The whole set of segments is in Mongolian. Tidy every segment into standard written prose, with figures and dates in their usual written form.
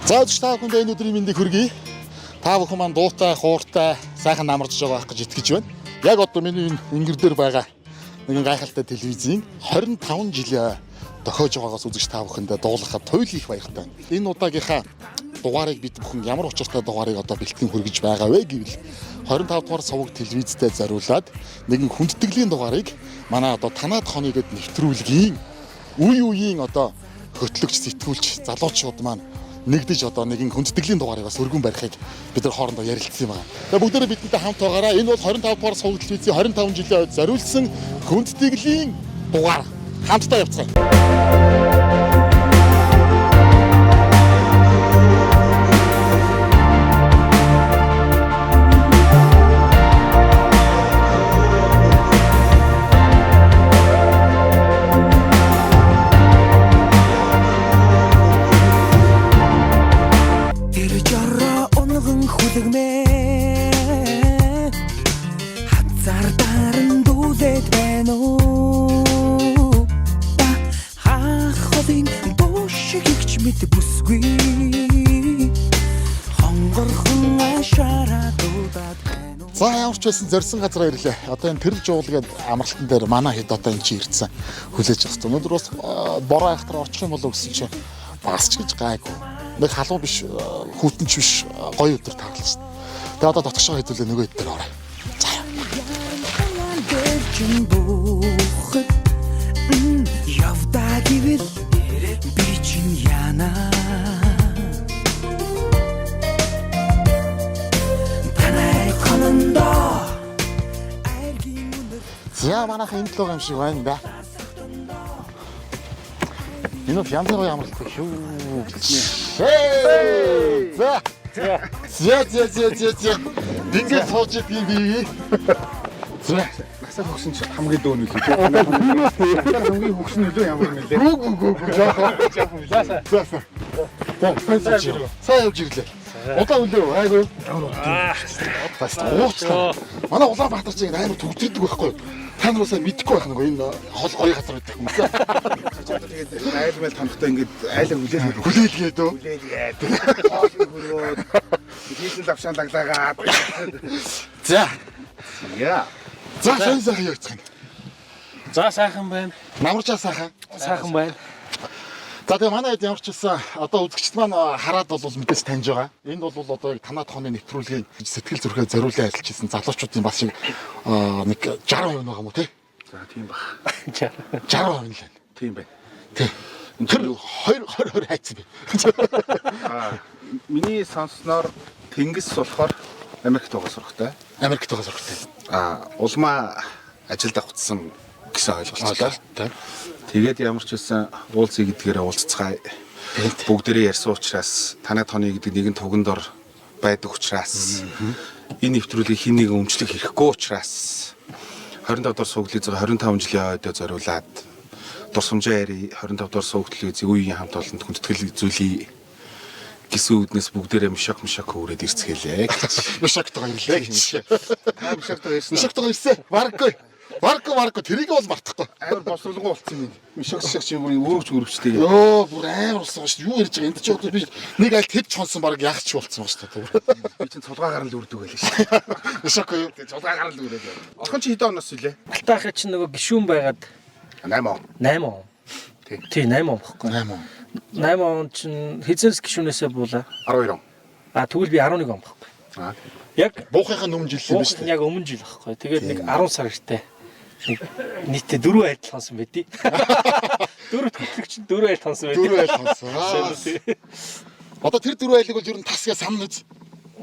За үзэгч та бүхэнд энэ өдрийн мэндийг хүргэе. Та бүхэн маань дуутай, хууртай, сайхан намарч байгаа байх гэж итгэж байна. Яг одоо миний энэ ингэр дээр байгаа нэгэн гайхалтай телевизийн 25 жилийн дохиож байгаагаас үзэгч та бүхэндээ дуулгахад туйл их баяртай байна. Энэ удаагийнхаа дугаарыг бид бүхэн ямар учиртай дугаарыг одоо бэлтгэн хүргэж байгаа вэ гэвэл 25 дугаар суваг телевизтэй зориулаад нэгэн хүндэтгэлийн дугаарыг манай одоо танаад хоны гэд нэвтрүүлгийн үе үеийн одоо хөтлөгч, сэтгүүлч, залуучууд маань нэгдэж одоо нэгэн хүндэтгэлийн дугаарыг бас өргөн барихыг бид нар хоорондоо ярилцсан юм байна. Тэгээ бүгдээрээ бидэнтэй хамт байгаараа. Энэ бол 25 дугаар суваг телевизийн 25 жилийн үед зориулсан хүндэтгэлийн дугаар. Хамтдаа явцгаая. Тэр жороо унган хүлэгмээ хазар даран дүүлээд байна уу та хаах холын бууш гихч мэд бүсгүй хонгорхон ашаараа дуудаад байна уу За ямар ч байсан зорьсон газараа ирлээ. Одоо энэ тэрл жуул гээд амралтан дээр манай хэд одоо энэ чи ирсэн хүлээж авах хэрэгтэй. Өнөөдөр бас бороо айхтар орчих юм болов гэсэн чинь бас ч гэж гайгүй. Нэг халуун биш, хүйтэн ч биш гоё өдөр таарлаа шүү дээ. Тэгээ одоо дотгошоо хэдүүлээ нөгөө хэд дээр орё. За. Улаан дээр чин буухад явдаа гэвэл би чин яана Танай хонондоо айргийн үнэр За манайхан энд л байгаа юм шиг байна да. Энэ бол янз бүрийн амралт шүү. Хей! За. За за за за за. Ингээд сууж идэх би. За. Насаа хөгсөн чи хамгийн дөө нүлээ. Насаа хамгийн хөгсөн нөлөө ямар нөлөө? Гү гү гү гү жоохон. За за. За за. За сайн явж ирлээ. Удаан үлээ айгүй. Бас уучлаа. Манай Улаанбаатар чинь амар төгдрөдөг байхгүй юу? Та нар усаа мэдэхгүй байх нэг энэ хол гоё газар байдаг хүмүүс. Тэгээд айл майл тамхтай ингээд айлаа хүлээлгээд Хүлээлгээд өө. хүлээлгээд хоол хөрөөд хийсэн лавшаан лаглаагаад. За. Яа. За сайн сайхан явцгаана. За сайхан байна. Намарчаа сайхан. Сайхан байна. За тэгээ манай хэд ямар ч байсан одоо үзэгчд маань хараад бол мэдээж таньж байгаа. Энд бол одоо яг танаад хонын нэвтрүүлгийн сэтгэл зүрхээ зориулан ажиллаж исэн залуучуудын бас шиг нэг 60% нь байгаа юм уу те? За тийм бах. 60% нь л байна. Тийм байна. Тий. Тэр 20 20 20 хайцсан бэ. Аа миний сонссноор Тэнгис болохоор Америкт байгаа сурахтай. Америкт байгаа сурагтай. Аа улмаа ажилд авцсан гэсэн ойлголттой. Тий. Тэгээд ямар ч байсан уулзъя гэдгээрээ уулзцгаая. Бүгдээрээ ярьсан учраас танай тооны гэдэг нэгэн туган дор байдаг учраас энэ нэвтрүүлгийг хин нэгэн өмчлөх хэрэггүй учраас 25 дугаар сууглын зэг 25 жилийн ойдоо зориулаад дурсамжаа яри 25 дугаар сууглын зэг үеийн хамт олонд хүндэтгэл зүйлий гэсэн үднэс бүгдээрээ мшок мшок өрөөд ирцгээлээ гэж. Мишактайгаа ирлээ гэж. Та мшоктойгоо ирсэн. Мишактайгаа ирсэн. Бараггүй. Бараггүй бараггүй тэрийг бол мартахгүй. Амар босролгоо болцсон юм. Мшок шок чи бүр өргөж өргөжтэй. Йоо бүр амар болсон шүү дээ. Юу ярьж байгаа энд чи одоо би нэг аль тэд чонсон баг яах ч болсон байгаа шүү дээ. Би чинь цулгаагаар нь л үрдэг байлаа шүү. Мишако юу? Тэгээ цулгаагаар л үрээд. Охин чи хэдэн оноос илээ? Алтаахыг чинь нөгөө гişүүн байгаад 8 он. 8 он. Тий. Тий 8 он бохгүй. 8 он. 8 он чинь хизээс гişүүнээсээ буулаа. 12 он. А тэгвэл би 11 он бохгүй. Аа. Яг Буухынхаа өмнө жил юм буухын шүү дээ. яг өмнө жил бохгүй. Тэгээд нэг 10 сар эртээ. Нэг нийтдээ 4 айл хонсон байдий. Дөрөв хөтлөгч нь 4 айл хонсон байдий. Дөрөв айл хонсон. Одоо тэр дөрөв айлыг бол ер нь тасгаа санана үз.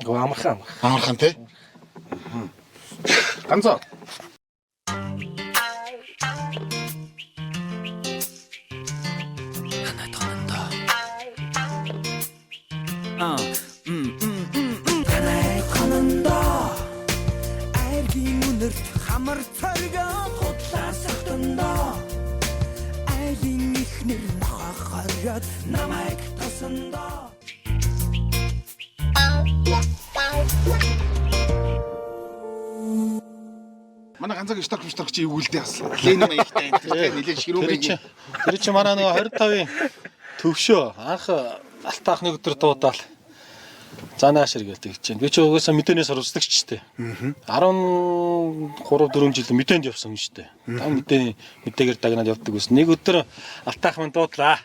Гөө амархан амархан. Амархан тий. Ганцоо. танай тонондоо Танай хонондоо айргийн үнэрт хамар царгаа худлаа сахтандоо айлын ихнэр нохоо хориод намайг тосондоо Манай ганцаг штарк штарк чи юу гэлдээ бас. Ленин маягтай энэ тэр нэлээд ширүүн Тэр маяг. чинь тэр чинь манай нөгөө 25-ын төвшөө анх алтаах нэг өдөр дуудаал за наашир гээл тэгж чинь. Би чи угаасаа мэдээний сурвалжлагч ч тээ. 13 4 жил мэдээнд явсан юм шүү дээ. Та мэдээний мэдээгээр дагнаад явдаг байсан. Нэг өдөр алтаах мань дуудлаа.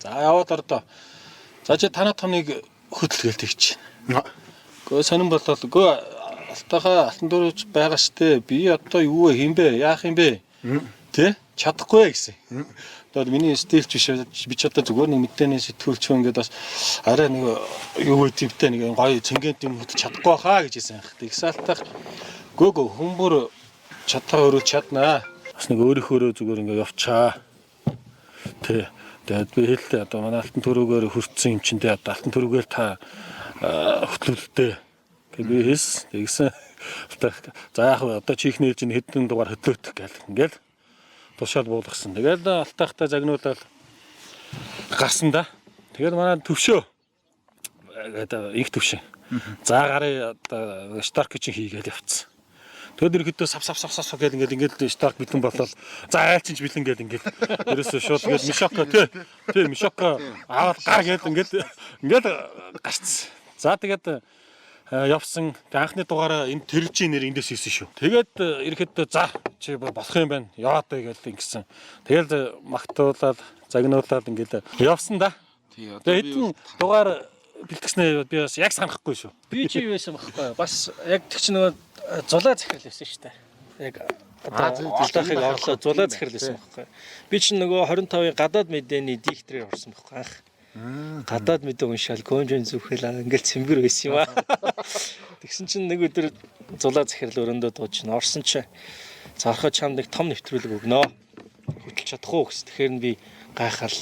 За яваад ордоо. За чи танаа томныг хөдөл гээл тэгж чинь. Гөө сонирн болол гөө алтаахаа алтан дөрөвч байгаа штэ. Би одоо юу вэ хин бэ? Яах юм бэ? Тэ? Чадахгүй гэсэн. Одоо миний стил ч биш би ч одоо зүгээр нэг мэдээний сэтгүүлч хүн ингээд бас арай нэг юу вэ төвтэй нэг гоё цэнгэнт юм хөтөлж чадахгүй хаа гэж хэлсэн анх. Тэгсэн алтаах гөө гөө хүмүүр чадхаа өөрөө чаднаа. Бас нэг өөрийнхөөрөө зүгээр ингээд явчаа. Тэ. Тэгээд би хэллээ одоо манай алтан төрөөгөөр хүртсэн юм чинь тэ одоо алтан төрөөгөөр та хөтлөлттэй гэж би хэлсэн. Тэгсэн. За яах вэ? Одоо чихний нээлж нь хэдэн дугаар хөтлөөтөх гэл. Ингээл тушаал буулгасан. Тэгэл алтаахтай загнуулаад гарсан да. Тэгэл манай төвшөө гэдэг инх төвшин. За гарын одоо штарк чинь хийгээл явцсан. Тэгэл ерөнхийдөө сав сав сав сав гэл ингээл ингээл штарк бэлэн болол за айл чинь ч бэлэн гэл ингээл ерөөсөө шууд ингээл мишоко тий тий мишоко аваад гар гэл ингээл ингээл гарцсан. За тэгээд явсан. Тэг анхны дугаараа энэ тэржийн нэр эндээс хийсэн шүү. Тэгээд ерөнхийдөө за чи болох юм байна. Яваад бай гэл ингэсэн. Тэгэл магтуулаад загнуулаад ингээл явсан да. Тий одоо Тэгээд би хэдэн дугаар бэлтгэснээ би бас яг санахгүй шүү. Би чи юу байсан бэхгүй. Бас яг тэг чи нөгөө зулаа захирал байсан шүү дээ. Яг одоо алтаахыг орлоо зулаа захирал байсан бэхгүй. Би чи нөгөө 25-ын гадаад мэдээний дикторээр орсон бэхгүй анх. Гадаад мэдээ уншаал гонжон зүхэл ингээл цэмбэр байсан юм аа. Тэгсэн чинь нэг өдөр зулаа захирал өрөөндөө дууж чинь орсон чи зархаа чамд нэг том нэвтрүүлэг өгнө. Хөтөлж чадах уу гэсэн. Тэгэхээр нь би гайхал.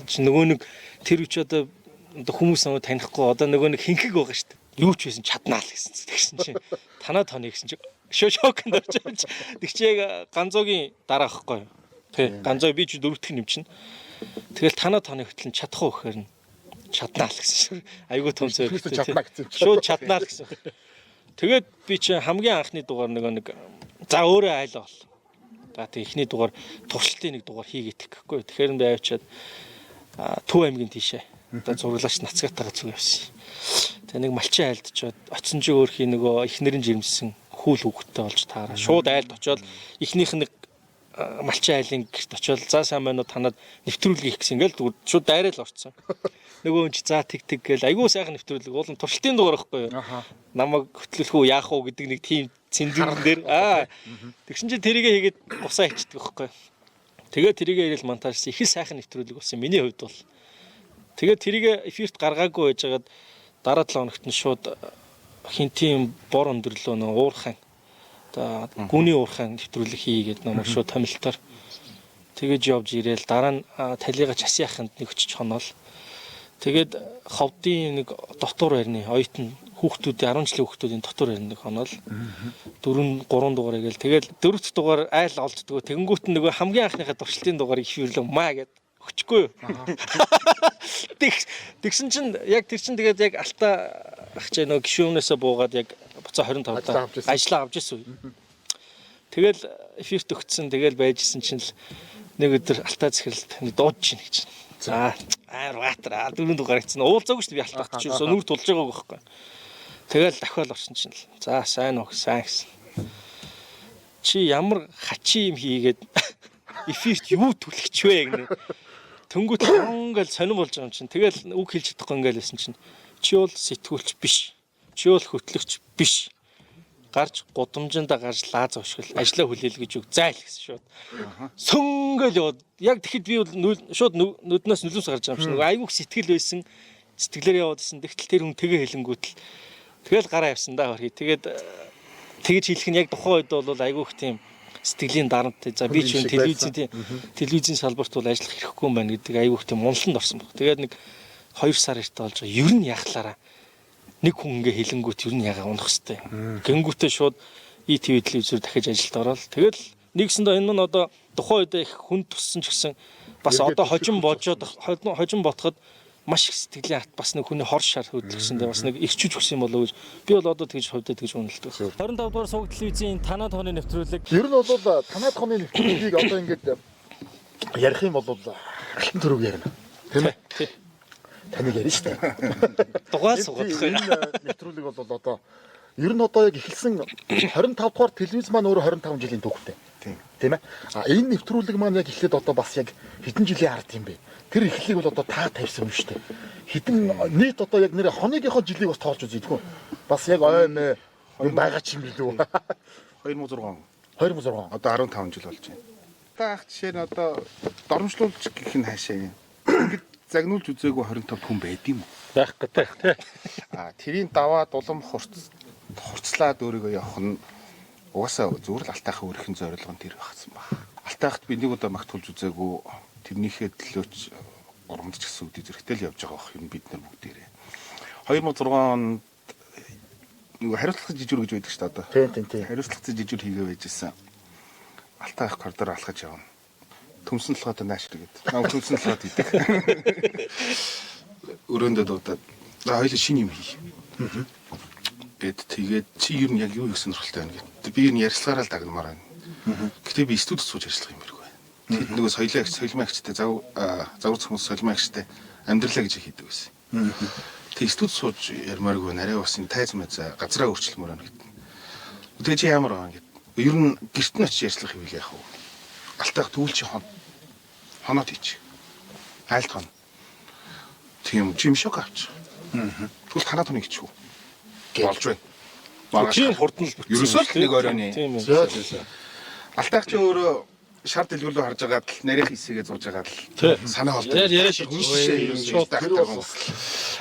Чи нөгөө нэг тэр үч одоо одоо хүмүүс намайг танихгүй одоо нөгөө нэг хинхэг байгаа шүү дээ. Юу ч байсан чаднаа л гэсэн. Тэгсэн чинь танаа тооны гэсэн чинь шоконд орж ирж. Тэг чи яг ганзуугийн дараа ахгүй юу? Тэ ганзуу би чи дөрөвдөх юм чинь. Тэгэл танаа тооны хөтлөн чадах уу гэхээр нь чаднаа л гэсэн. Айгуу том зөөр. Чаднаа гэсэн юм чи. Шууд чаднаа л гэсэн. Тэгээд би чи хамгийн анхны дугаар нөгөө нэг за өөрөө айл бол. За тэг эхний дугаар туршилтын нэг дугаар хийгээд гэхгүй. Тэгэхээр би авчиад Төв аймгийн тийшээ. Одоо зураглаач нацгаатайгаа зүг явсан. Тэгээ нэг малчин айлд очиод очисон чи өөрхийн нөгөө эхнэр нь жирэмсэн хүүл хүүхэдтэй болж таараа. Шууд айлд очиод эхнийх нь нэг малчин айлын гэрт очиод за сайн байна уу танад нэвтрүүлэг хийх гэсэн ингээл зүгээр шууд дайрал орцсон. Нөгөө хүн чи за тэг тэг гээл айгүй сайхан нэвтрүүлэг уулын туршилтын дугаар байхгүй юу? Намайг хөтлөх үү яах уу гэдэг нэг тийм цэндүүрэн дээр аа тэгсэн чи тэрийгэ хийгээд гусаа хийчихдэг байхгүй юу? Тэгээ тэрийгэ ирэл монтажсан их л сайхан нэвтрүүлэг болсон миний хувьд бол. Тэгээ тэрийгэ эфирт гаргаагүй байжгаад дараа 7 хоногт нь шууд хинтийн бор өндөрлөө нөө уурхайн одоо гүний уурхайн нэвтрүүлэг хийгээд намайг шууд томилтоор тэгэж явж ирээл дараа нь талигач асын аханд нэг өчиж хоноол. Тэгээд ховдын нэг дотор байрны оюутан хүүхдүүдийн 10 жилийн хүүхдүүдийн дотор байрны нэг хоноол. 4 3 дугаар гээл тэгэл дөрөвт дугаар айл олддгоо тэгэнгүүт нь нөгөө хамгийн анхныхаа туршилтын дугаар их юрлөө маа гэд өчгүй юу. Тэгсэн чинь яг тэр чинь тэгээд яг алтаа ах чи нөгөө гишүүнээсээ буугаад яг буцаа 25 та ажиллаа авч ирсэн үе. Тэгэл эфирт өгцсөн тэгэл байжсэн чинь л нэг өдөр алтаа захиралд нэг дуудаж чинь гэж. За амар баатар дөрөв дугаар гэсэн. Уулзаагүй шүү дээ би алтаах чинь нүр тулж байгааг байхгүй. Тэгэл дахиад орсон чинь л за сайн уу сайн гэсэн. Чи ямар хачи юм хийгээд эфирт юу түлхэж вэ гэнэ. Тэнгүүт ингээл сонирн болж байгаа юм чинь. Тэгэл үг хэлж чадахгүй ингээл байсан чинь чи бол сэтгүүлч биш. Чи бол хөтлөгч биш. Гарч гудамжиндаа гарч лааз ушгил ажлаа хүлээл гэж үг зайл гэсэн шууд. Сөнгөл яваад яг тэгэхэд би бол шууд нүднээс нүлэмс гарч байгаа юм чинь. Нөгөө айгүйх сэтгэл байсан. Сэтгэлээр яваад исэн. Тэгтэл тэр хүн тэгээ хэлэнгүүт л тэгэл гараа явсан да хөрхий. Тэгээд тэгж хэлэх нь яг тухайн үед бол айгүйх тийм сэтгэлийн дарамт. За би ч юм телевизийн телевизийн салбарт бол ажиллах хэрэггүй юм байна гэдэг айгүйх тийм унланд орсон баг. Тэгээд нэг 2 сар эрт болж байгаа. Ер нь яхалаараа нэг хүн ингээ хэлэнгүүт ер нь ягаа унах хэвтэй. Гингүүтээ шууд ETV телевизээр дахиж ажилд ороод тэгэл нэгсэндээ энэ нь одоо тухайн үед их хүн туссан ч гэсэн бас одоо хожим божоод хожим ботход маш их сэтгэлийн хат бас нэг хүний хор шар хөдөлгсөндөө бас нэг ирчүүж өгсөн юм болоо гэж би бол одоо тэгж хувьдаа тэгж үнэлдэг. 25 дугаар сувг телевизийн танаа тооны нэвтрүүлэг. Ер нь бол танаа тооны нэвтрүүлгийг одоо ингээд ярих юм бол алтан төрөг ярина. Тийм ээ? Тий. Таныг ярина шүү дээ. Дугаар суугаад Энэ нэвтрүүлэг бол одоо ер нь одоо яг эхэлсэн 25 дугаар телевиз маань өөрөө 25 жилийн түүхтэй. Тийм. Тийм ээ. А энэ нэвтрүүлэг маань яг эхлээд одоо бас яг хэдэн жилийн ард юм бэ? Тэр эхлэлийг бол одоо та тавьсан юм шүү дээ. Хэдэн нийт одоо яг нэр хоногийнхоо жилийг бас тоолж үзье гэх юм. Бас яг ой мэ юм байгаа ч юм билүү. 2006 он. 2006 он. Одоо 15 жил болж байна. Та ах жишээ нь одоо доромжлуулж гэх нь хаашаа юм. Ингээд загнуулж үзээгүй 25 хүн байд юм уу? Байхгүй те. Тэ. А тэрийн даваад улам хурцлаад өөрийгөө явах нь угаасаа зүгээр л алтайхын өөрийнх нь зорилго нь тэр багцсан баг. Алтайхт би нэг удаа магтуулж үзээгүй тэрнийхээ төлөөч урамдч гэсэн үгдий зэрэгтэй л явж байгаа бох юм бид нар бүгдээрээ. 2006 онд нөгөө хариуцлагатай жижүүр гэж байдаг шүү дээ одоо. Тийм тийм тийм. Хариуцлагатай жижүүр хийгээ байж исэн. Алтай их коридор алхаж явна. Төмсөн толгойтой нааш гэдэг. Нам төмсөн толгойд идэг. Өрөөндөө дуудаад за хоёлаа шинэ юм хий. Гэт тэгээд чи ер нь яг юу их сонирхолтой байна гэд. Би ер нь ярьцлагаараа л дагнамаар байна. Гэтэ би студид сууж ярьцлах юм хэрэг байна. Тэд нөгөө соёлын агч, соёлмын агчтай загвар хүмүүс соёлмын агчтай амьдралаа гэж хийдэг байсан. Тэг студ сууж ярмааргүй байна. Арай бас энэ тайз майзаа газраа өөрчлөмөр байна гэд. Тэгээ чи ямар байгаа гэд. Ер нь гэрт нь очиж ярьцлах юм яах вэ? Алтайх тэгвэл чи хоноод хийчих. Айлт хон. Тийм жимшок авч. Тэгвэл танаа тоныг хийчих үү? Болж байна. Маргааш Тийм хурдан л бүтсэн. Ерөөсөө л нэг оройн. Тийм ээ. За за. Алтайх чи өөрөө шар дэлгүүр рүү харж байгаад л нарийнх хэсэгээ зурж байгаад л санаа холдоо. Яриа шийдэж. Шууд тэр бол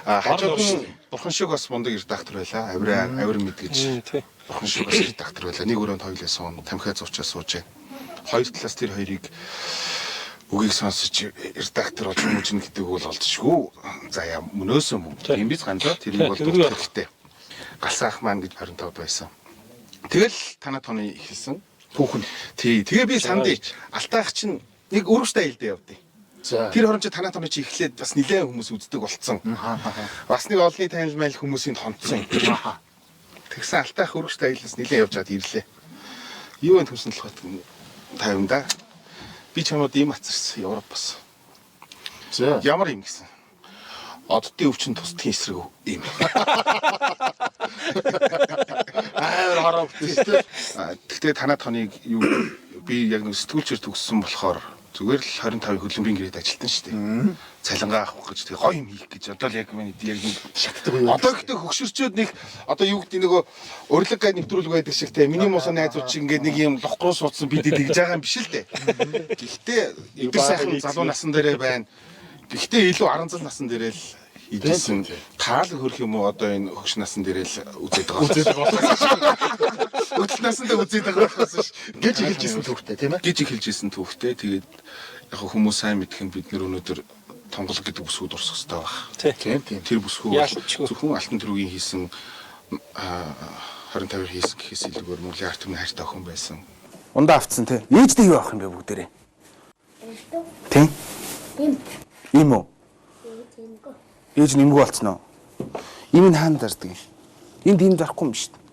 хажууд нь бурхан шиг бас мундаг редактор байлаа. Авир авир мэд гэж. Тий. Бурхан шиг бас редактор байлаа. Нэг өрөөнд хоёлаа суун, тамхиа зуучаа суужээ. Хоёр талаас тэр хоёрыг үгийг сонсож редактор болж хүмүүжнэ гэдэг бол олдшгүй. За яа мөнөөсөө мөн. Тийм биз ганцаа тэрийг бол дурдах хэрэгтэй. Галсан ах маань гэж 25 байсан. Тэгэл танаа тооны эхэлсэн. Түүхэн. Тий. Тэгээ би сандыг алтайх чинь нэг өрөвчтэй аялдаа явдیں۔ За. Тэр хооронд чи танаа тооны чи эхлээд бас нэлээд хүмүүс үздэг болцсон. Бас нэг олонний танил майл хүмүүсийн тонцсон. Тэгсэн алтайх өрөвчтэй аялаас нэлээд явж чад ирлээ. Юу вэ төмсөн толгойт 50 да. Би чамд ийм ацарсан Европоос. За. Ямар юм гэсэн. Оддын өвчин тусдгийн эсрэг юм. Амар хороо бүтэн шүү дээ. Тэгтээ танаа тоныг юу би яг нэг сэтгүүлчээр төгссөн болохоор зүгээр л 25 хөлбөмбөгийн гэрээд ажилтан шүү дээ. Цалингаа авах гэж тэг гоё юм хийх гэж одоо л яг миний яг нэг Шатдаг үе. Одоо ихтэй хөгшөрчөөд нэг одоо юу гэдэг нөгөө урилга гай нэвтрүүлэг байдаг шиг те миний муусан найзууд чи ингээд нэг юм лох руу суудсан бид тэгж байгаа юм биш л дээ. Гэхдээ эдгээр сайхан залуу насан дээрээ байна. Гэхдээ илүү аранзал насан дээрээ л хийжсэн. Таал хөрх юм уу одоо энэ хөгш насан дээрээ л үзээд байгаа. Үзээд байгаа. Өтөл насан дээр үзээд байгаа болохоос ш. Гэж эхэлж исэн түүхтэй тийм ээ. Гэж эхэлж исэн түүхтэй. Тэгээд яг хүмүүс сайн мэдэх нь бид нэр өнөөдөр тонголог гэдэг бүсгүүд урсах хэрэгтэй байх. Тийм тийм. Тэр бүсгүй бол Яалчгүй. зөвхөн алтан төрөгийн хийсэн 25-аар хийсэн гэхээс илүүгээр Монголын ард түмний хайртай охин байсан. Ундаа авцсан тий. Ээжтэй юу авах юм бэ бүгдээрээ? Тийм. Им. Ийм үү? Ээж нэмгүү болцсон уу? Ийм нь хаана зардаг юм? Энд ийм зарахгүй юм шүү дээ.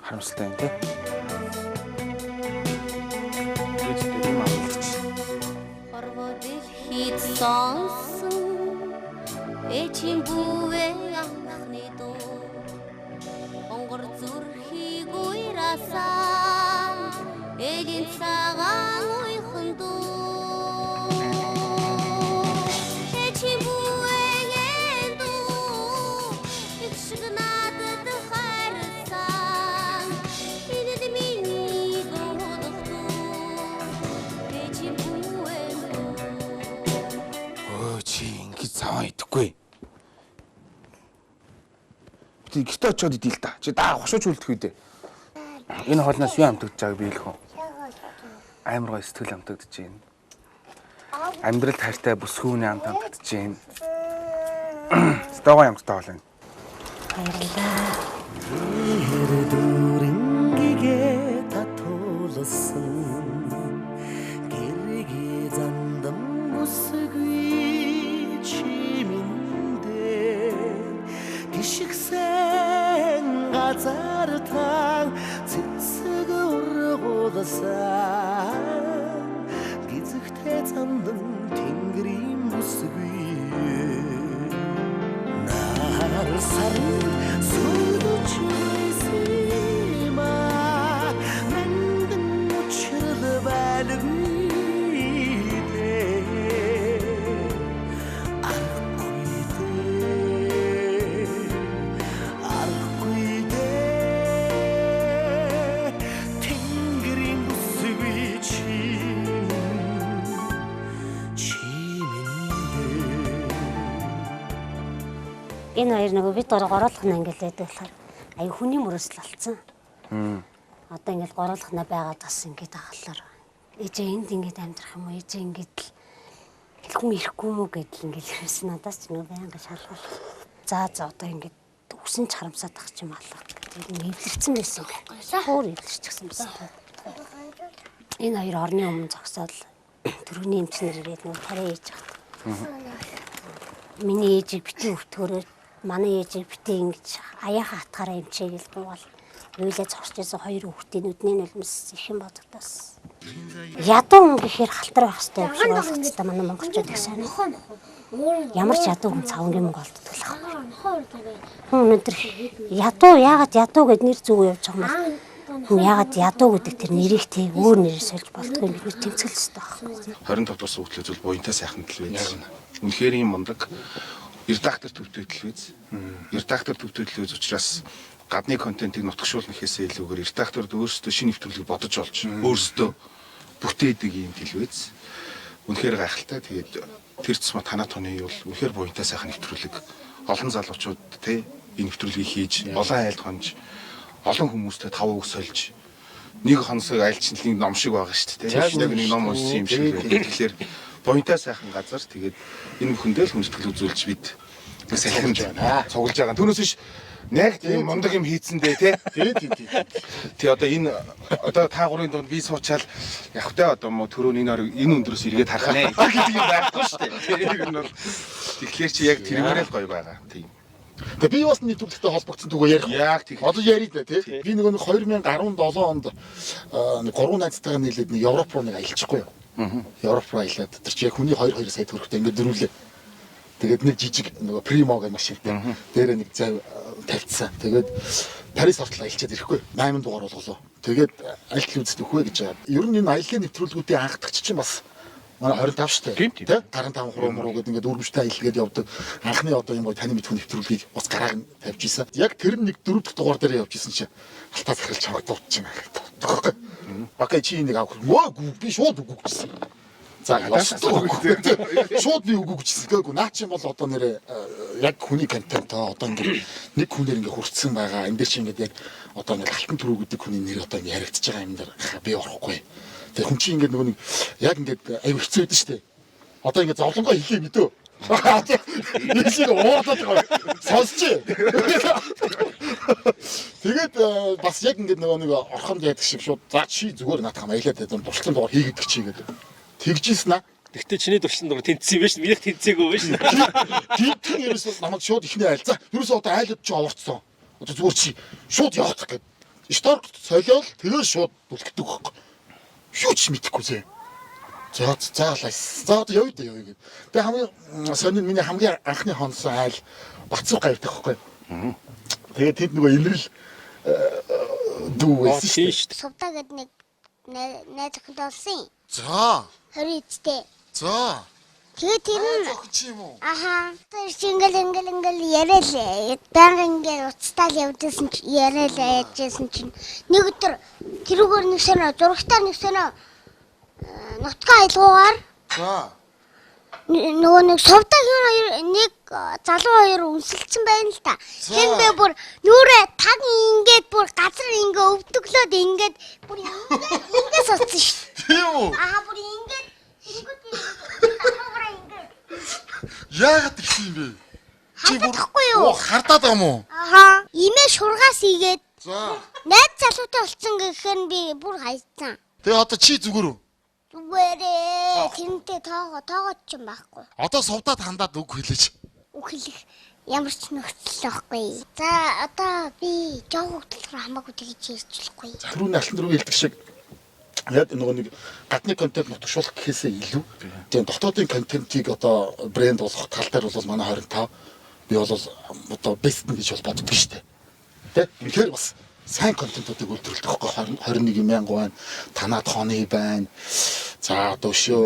Харамсалтай юм тий. Ээжтэй ийм авалч. Хорвоо дэлхийд сонсон ээжийн бүвэ анхны дуу онгор зүрхийг уйраасан ээжийн цагаан уйхан дуу ээжийн бүвэгийн дуу их шиг надад хайрсан энэ л миний гомдох дуу ээжийн бүвэн дуу Өө чи ингэж заван идэхгүй. Би гэртээ очиод идэл та. Чи даа хошууч үлдэх үү дээ. Энэ хоолноос юу амтагдж байгааг би хэлэх үү? Амар гоё сэтгэл амтагдж байна. Амьдралд хайртай бүсгүүний амт амтагдж байна. Стогоо амттай хоол байна. Дүүрэнгэгээ татуулсан гэргээ зандам бүс Цандан тэнгэрийн бүсгүй. Нар сарын сүлж байсан аа. Нандин учрал байлгүй дээ. Аргагүй дээ. Аргагүй дээ. Тэнгэрийн бүсгүй чи минь, чи минь дээ. Энэ хоёр нөгөө бид гурав гуруулхна ангил байдаг болохоор аюу хүний мөрөөсөл болсон. Одоо ингээл гуруулхна байгаад бас ингээд ахлаар ээжээ энд ингээд амьдрах юм уу? Ээжээ ингээд л хүн ирэхгүй юм уу гэдэл ингээд ерөөс надаас ч нөгөө байнга шалгал. За за одоо ингээд үсэн ч харамсаад ах юм алга гэдэг эвлэрсэн байсан байхгүй. Хөөр эвлэрчихсэн байсан. Энэ хоёр орны өмнө зогсоод төрөний эмчнэр ирээд нөгөө тариа ээж хат. Миний ээжийг битгий өвтгөрөө, манай ээжийг битгий ингэж аяахан хатгаараа эмчээ гэл гуйгаал уйлаа зогсож байсан хоёр хүүхдийн нүдний нулимс ихэн бодогдоос. Ядуу хүн гэхээр халтар байх хэрэгтэй юм шиг ойлгоцтой манай монголчууд их сайн. Ямар ч ядуу хүн цавангийн мөнгө олддог л байхгүй. Хүн өнөөдөр ядуу яагаад ядуу гэд нэр зүг явж байгаа юм бол хүн яагаад ядуу гэдэг тэр нэрийг тий өөр нэрээр сольж болдгоо бид нэр тэмцэл ёстой байхгүй. 25 дугаар суудлын зүйл буянтай сайхан телевиз. Үнэхээр юм мундаг редактор төвтэй телевиз. Редактор төвтэй телевиз учраас гадны контентыг нутагшуулна гэхээсээ илүүгээр редакторд өөрсдөө шинэ нэвтрүүлгийг бодож олж өөрсдөө бүтээдэг юм телевиз. Үнэхээр гайхалтай. Тэгээд тэр тусмаа танаа тооны бол үнэхээр буянтай сайхан нэвтрүүлэг. Олон залуучууд те энэ нэвтрүүлгийг хийж олон айлд хонж олон хүмүүстэй тав үг сольж нэг хонсог айлчны ном шиг байгаа шүү дээ. Яг нэг ном уншсан юм шиг. Тэгэхээр буянтай сайхан газар тэгээд энэ бүхэндээ л хүндэтгэл үзүүлж бид нэг салхинд цуглаж байгаа. Түүнээс биш нэг тийм мундаг юм хийцэн дээ тий. Тий, тий, тий. Тий одоо энэ одоо та гурын дунд би суучаал явхтай одоо мө түрүүн энэ орой энэ өндрөөс эргээд харах нэ гэдэг юм байхгүй шүү дээ. Тэр нь бол тэгэхээр чи яг тэрмээрээ л гоё байгаа. Тийм. Тэгээ би бас нийтлүүлэгтэй холбогдсон түгөө ярих. Яг тийм. Одоо ярив дээ тий. Би нөгөө нэг 2017 онд нэг гурван найзтайгаа нийлээд нэг Европ руу нэг аялчихгүй юу. Европ руу аялаад тэр чи яг хүний 2 2 сая төгрөгтэй ингээд дөрвөлээ. Тэгээд нэг жижиг нөгөө Primo гэх машинтай дээрээ нэг зав тавьчихсан. Тэгээд Парис хүртэл аялчаад ирэхгүй. 8 дугаар болголоо. Тэгээд аль телевизэд өгөх вэ гэж байгаа. Ер нь энэ аяллаа нэвтрүүлгүүдийн анхдагч чинь бас манай 25 шүү дээ. Тэ? 45 хуруу муруу гэдэг ингээд өргөмжтэй аялал гээд явдаг. Анхны одоо юм гоё таны мэдхүн нэвтрүүлгийг бас гарааг нь тавьж исэн. Яг тэр нэг дөрөв дэх дугаар дээр явж исэн чинь алтаа захирал чамайг дуудчихсан байхгүй. Окей чи энийг авах. Мөө би шууд үгүй гэсэн. За ёстой үгүй. Шууд би үгүй гэсэн. Гээгүй наа чи бол одоо нэрээ яг хүний контент одоо ингээд нэг хүнээр ингээд хүртсэн байгаа. Энд дээр чи ингээд яг одоо ингээд алтан түрүү гэдэг хүний нэр одоо ингээд яригдчихэж байгаа юм дээр би орохгүй. Тэгээ хүн чи ингээд нөгөө нэг яг ингээд аюу хэцүү байдаг шүү дээ. Одоо ингээд зовлонгоо хэлээ мэдөө. Энэ шиг уурлаад байгаа. Сонсч. Тэгээд бас яг ингээд нөгөө нэг орхонд яадаг шиг шууд за чи зүгээр наадах аялаад байдаг туршлагын дугаар хийгээдэг чи гэдэг. Тэгжсэн аа. Тэгтээ чиний туршлагын дугаар тэнцсэн юм биш минийх тэнцээгүй биш. Тэнцэн ерөөсөө намайг шууд ихний айл. За ерөөсөө одоо айлууд чи овоорцсон. Одоо зүгээр чи шууд явах гэд. Шторк солиол тэгээ шууд бүлгдэг байхгүй. Юу ч мэдэхгүй зэ. За заалаа. За одоо явъя да явъя гэд. Тэгээ хамгийн сонин миний хамгийн анхны хонсон айл Бацуу гавьдаг байхгүй. Тэгээ тэнд нөгөө инрэл дүү байсан шүү дээ. Сувдаа гэдэг нэг найз охинтой болсон. За. 20 эцтэй. За. Тэгээ тэр нь охин чи юм уу? Аха. Тэр чи ингээл ингээл ингээл яриа л байнга ингээл уцтаал явжсэн чи яриа л яжсэн чинь нэг өдөр тэрүүгээр нэг сонио зурагтаа нэг сонио нутгаа аялгуугаар За. Нөгөө нэг сувдаг хоёр нэг залуу хоёр үнсэлцэн байна л та. Тэр бэ бүр нүрэ таг ингээд бүр газар ингээ өвдөглөөд ингээд бүр ингээд ингээд суудсан шүү. Тийм үү? Аа бүр ингээд ингээд ингээд. Яагаад тэгсэн юм бэ? Чи бүр юу? Оо хардаад байгаа юм уу? Аха. Имээ шургаас игээд. За. Найз залуутай болцсон гэхээр би бүр хайцсан. Тэгээ одоо чи зүгээр үү? Зүгээрээ тэрнтэй тоогоо ч юм байхгүй. Одоо сувдаад хандаад үг хэлээч. Үг хэлэх ямар ч нөхцөл байхгүй. За одоо би жоох хөтлөхөр хамаагүй тэгж ярьж болохгүй. Түрүүний алтан дөрөв хэлдэг шиг Яг нөгөө нэг гадны контент нутагшуулах гэхээсээ илүү тийм дотоодын контентийг одоо брэнд болгох тал дээр бол манай 25 би бол одоо best нь гэж бол боддог шүү дээ. Тэ? Үнэхээр бас сайн контентуудыг үйлдвэрлэдэг байхгүй 20 21 мянга байна. Танаад хооны байна. За одоо өшөө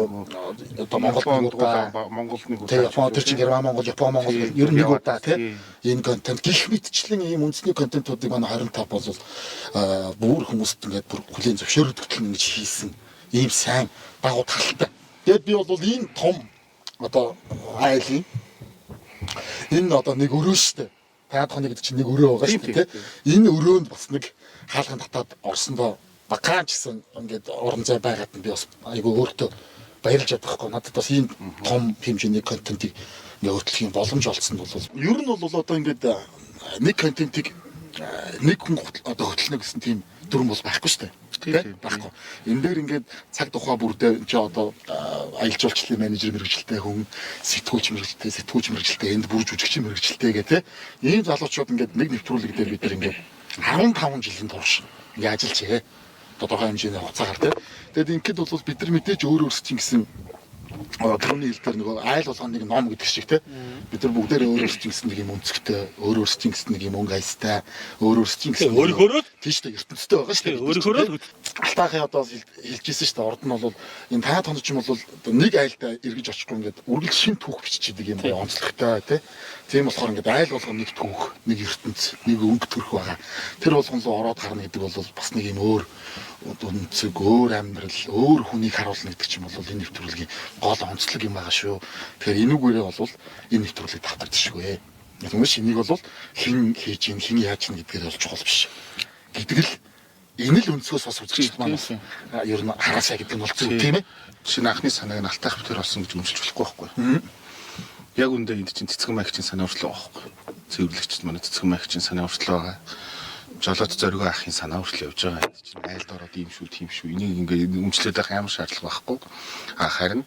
одоо Монголд нэг удаа Монголд нэг Тэ Япон тэр чинь Герман Монгол Япон Монгол гэл ер нь нэг удаа тий энэ контент гих мэтчлэн ийм үндэсний контентуудыг манай 25 бол бүр хүмүүст ингээд бүр хүлээн зөвшөөрөгдөл ингэж хийсэн ийм сайн дагуу талтай. Тэгээд би бол ийм том одоо айлын энэ одоо нэг өрөө штэ. Таад хоног гэдэг чинь нэг өрөө байгаа шүү дээ тий. Энэ өрөөнд бас нэг хаалган татаад орсондоо багаан ч гэсэн ингээд орон зай байгаад нь би бас айгүй өөртөө баярлж чадах байхгүй. Надад бас ийм том хэмжээний контентыг ингээ хөтлөх юм боломж олцсон бол ер нь бол одоо ингээд нэг контентыг нэг хүн одоо хөтлөнө гэсэн тийм дүрм бол байхгүй шүү дээ. Тэ? Байхгүй. Энэ дээр ингээд цаг тухай бүрдээ чи одоо аялал жуулчлалын менежер мэргэжилтэй хүн, сэтгүүлч мэргэжилтэй, сэтгүүлч мэргэжилтэй, энд бүр жүжигчин мэргэжилтэй гэх тэ. Ийм залуучууд ингээд нэг нэвтрүүлэг дээр бид нар ингээд 15 жилийн турш ингээд ажиллажээ. Тодорхой хэмжээний хугацаагаар тэ. Тэгээд ингээд бол бид нар мэдээж өөр өөрсдийн гэсэн тэрний хэл дээр нөгөө айл болгоно нэг ном гэдэг шиг те бид нар бүгдээрээ өөр өөрсдийн гэсэн нэг юм өнцгтэй өөр өөрсдийн гэсэн нэг юм өнгө аястай өөр өөрсдийн гэсэн Өөрийнхөөрөө л тийм шүү дээ ертөнцтэй байгаа шүү дээ өөрийнхөөрөө л Алтаахын одоо хэлжсэн шүү дээ орд нь бол энэ таа тонч юм бол одоо нэг айлдаа эргэж очихгүй ингээд үргэлж шин түүх биччихэдэг юм гоё онцлогтой тий. Тийм болохоор ингээд айл болгоно нэг түүх, нэг ертөнц, нэг өнгө төрх байгаа. Тэр болгон руу ороод гарна гэдэг бол бас нэг юм өөр өнцөг, өөр амьдрал, өөр хүнийг харуулна гэдэг чинь бол энэ нэвтрүүлгийн гол онцлог юм байгаа шүү. Тэгэхээр энүүгээрээ бол энэ нэвтрүүлгийг давтагдчихгүй. Тэгмээс энийг бол хэн хийж ийн, хэн яаж ийн гэдгээр бол чухал биш. Гэдэг л энэ л өнцгөөс бас үзэгчд маань бас ер нь хараасаа гэдэг нь бол зөв тийм ээ. Шинэ анхны санааг нь алтаах битэр болсон гэж өмсөж болохгүй байхгүй. Яг үндэ энд чинь цэцгэн маягчийн санаа хүртэл байгаа байхгүй. Цэвэрлэгчд манай цэцгэн маягчийн санаа хүртэл байгаа. Жолоот зоригоо ахын санаа хүртэл явж байгаа. Энд чинь айлд ороод ийм шүү, тийм шүү. Энийг ингээд өмчлөөд байх ямар шаардлага байхгүй. А харин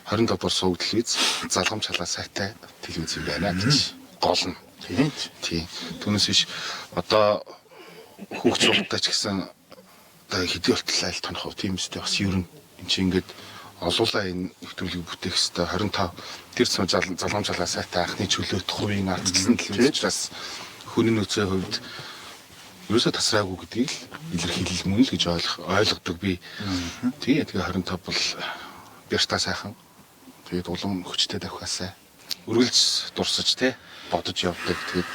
25 дугаар сувг телевиз залгамж халаа сайтай телевиз юм байна гэж гол нь. Тийм. Тийм. Түүнээс биш одоо хүүхд сургалтаа ч гэсэн одоо хэдий болтол айл тонох уу тийм үстэй бас ер нь эн чинь ингээд олуулаа энэ нэвтрүүлгийг бүтээх хэвээр 25 тэр цум залгамж халаа сайтай анхны чөлөөт хувийн ардчилсан телевиз учраас хүний нөөцийн хувьд ерөөсөө тасраагүй гэдгийг л илэрхийлэл мөн л гэж ойлгодог би. Тэгээ 25 бол бяртаа сайхан. Тэгээд улам хүчтэй давхиасай. Үргэлж дурсаж те бодож явдаг. Тэгээд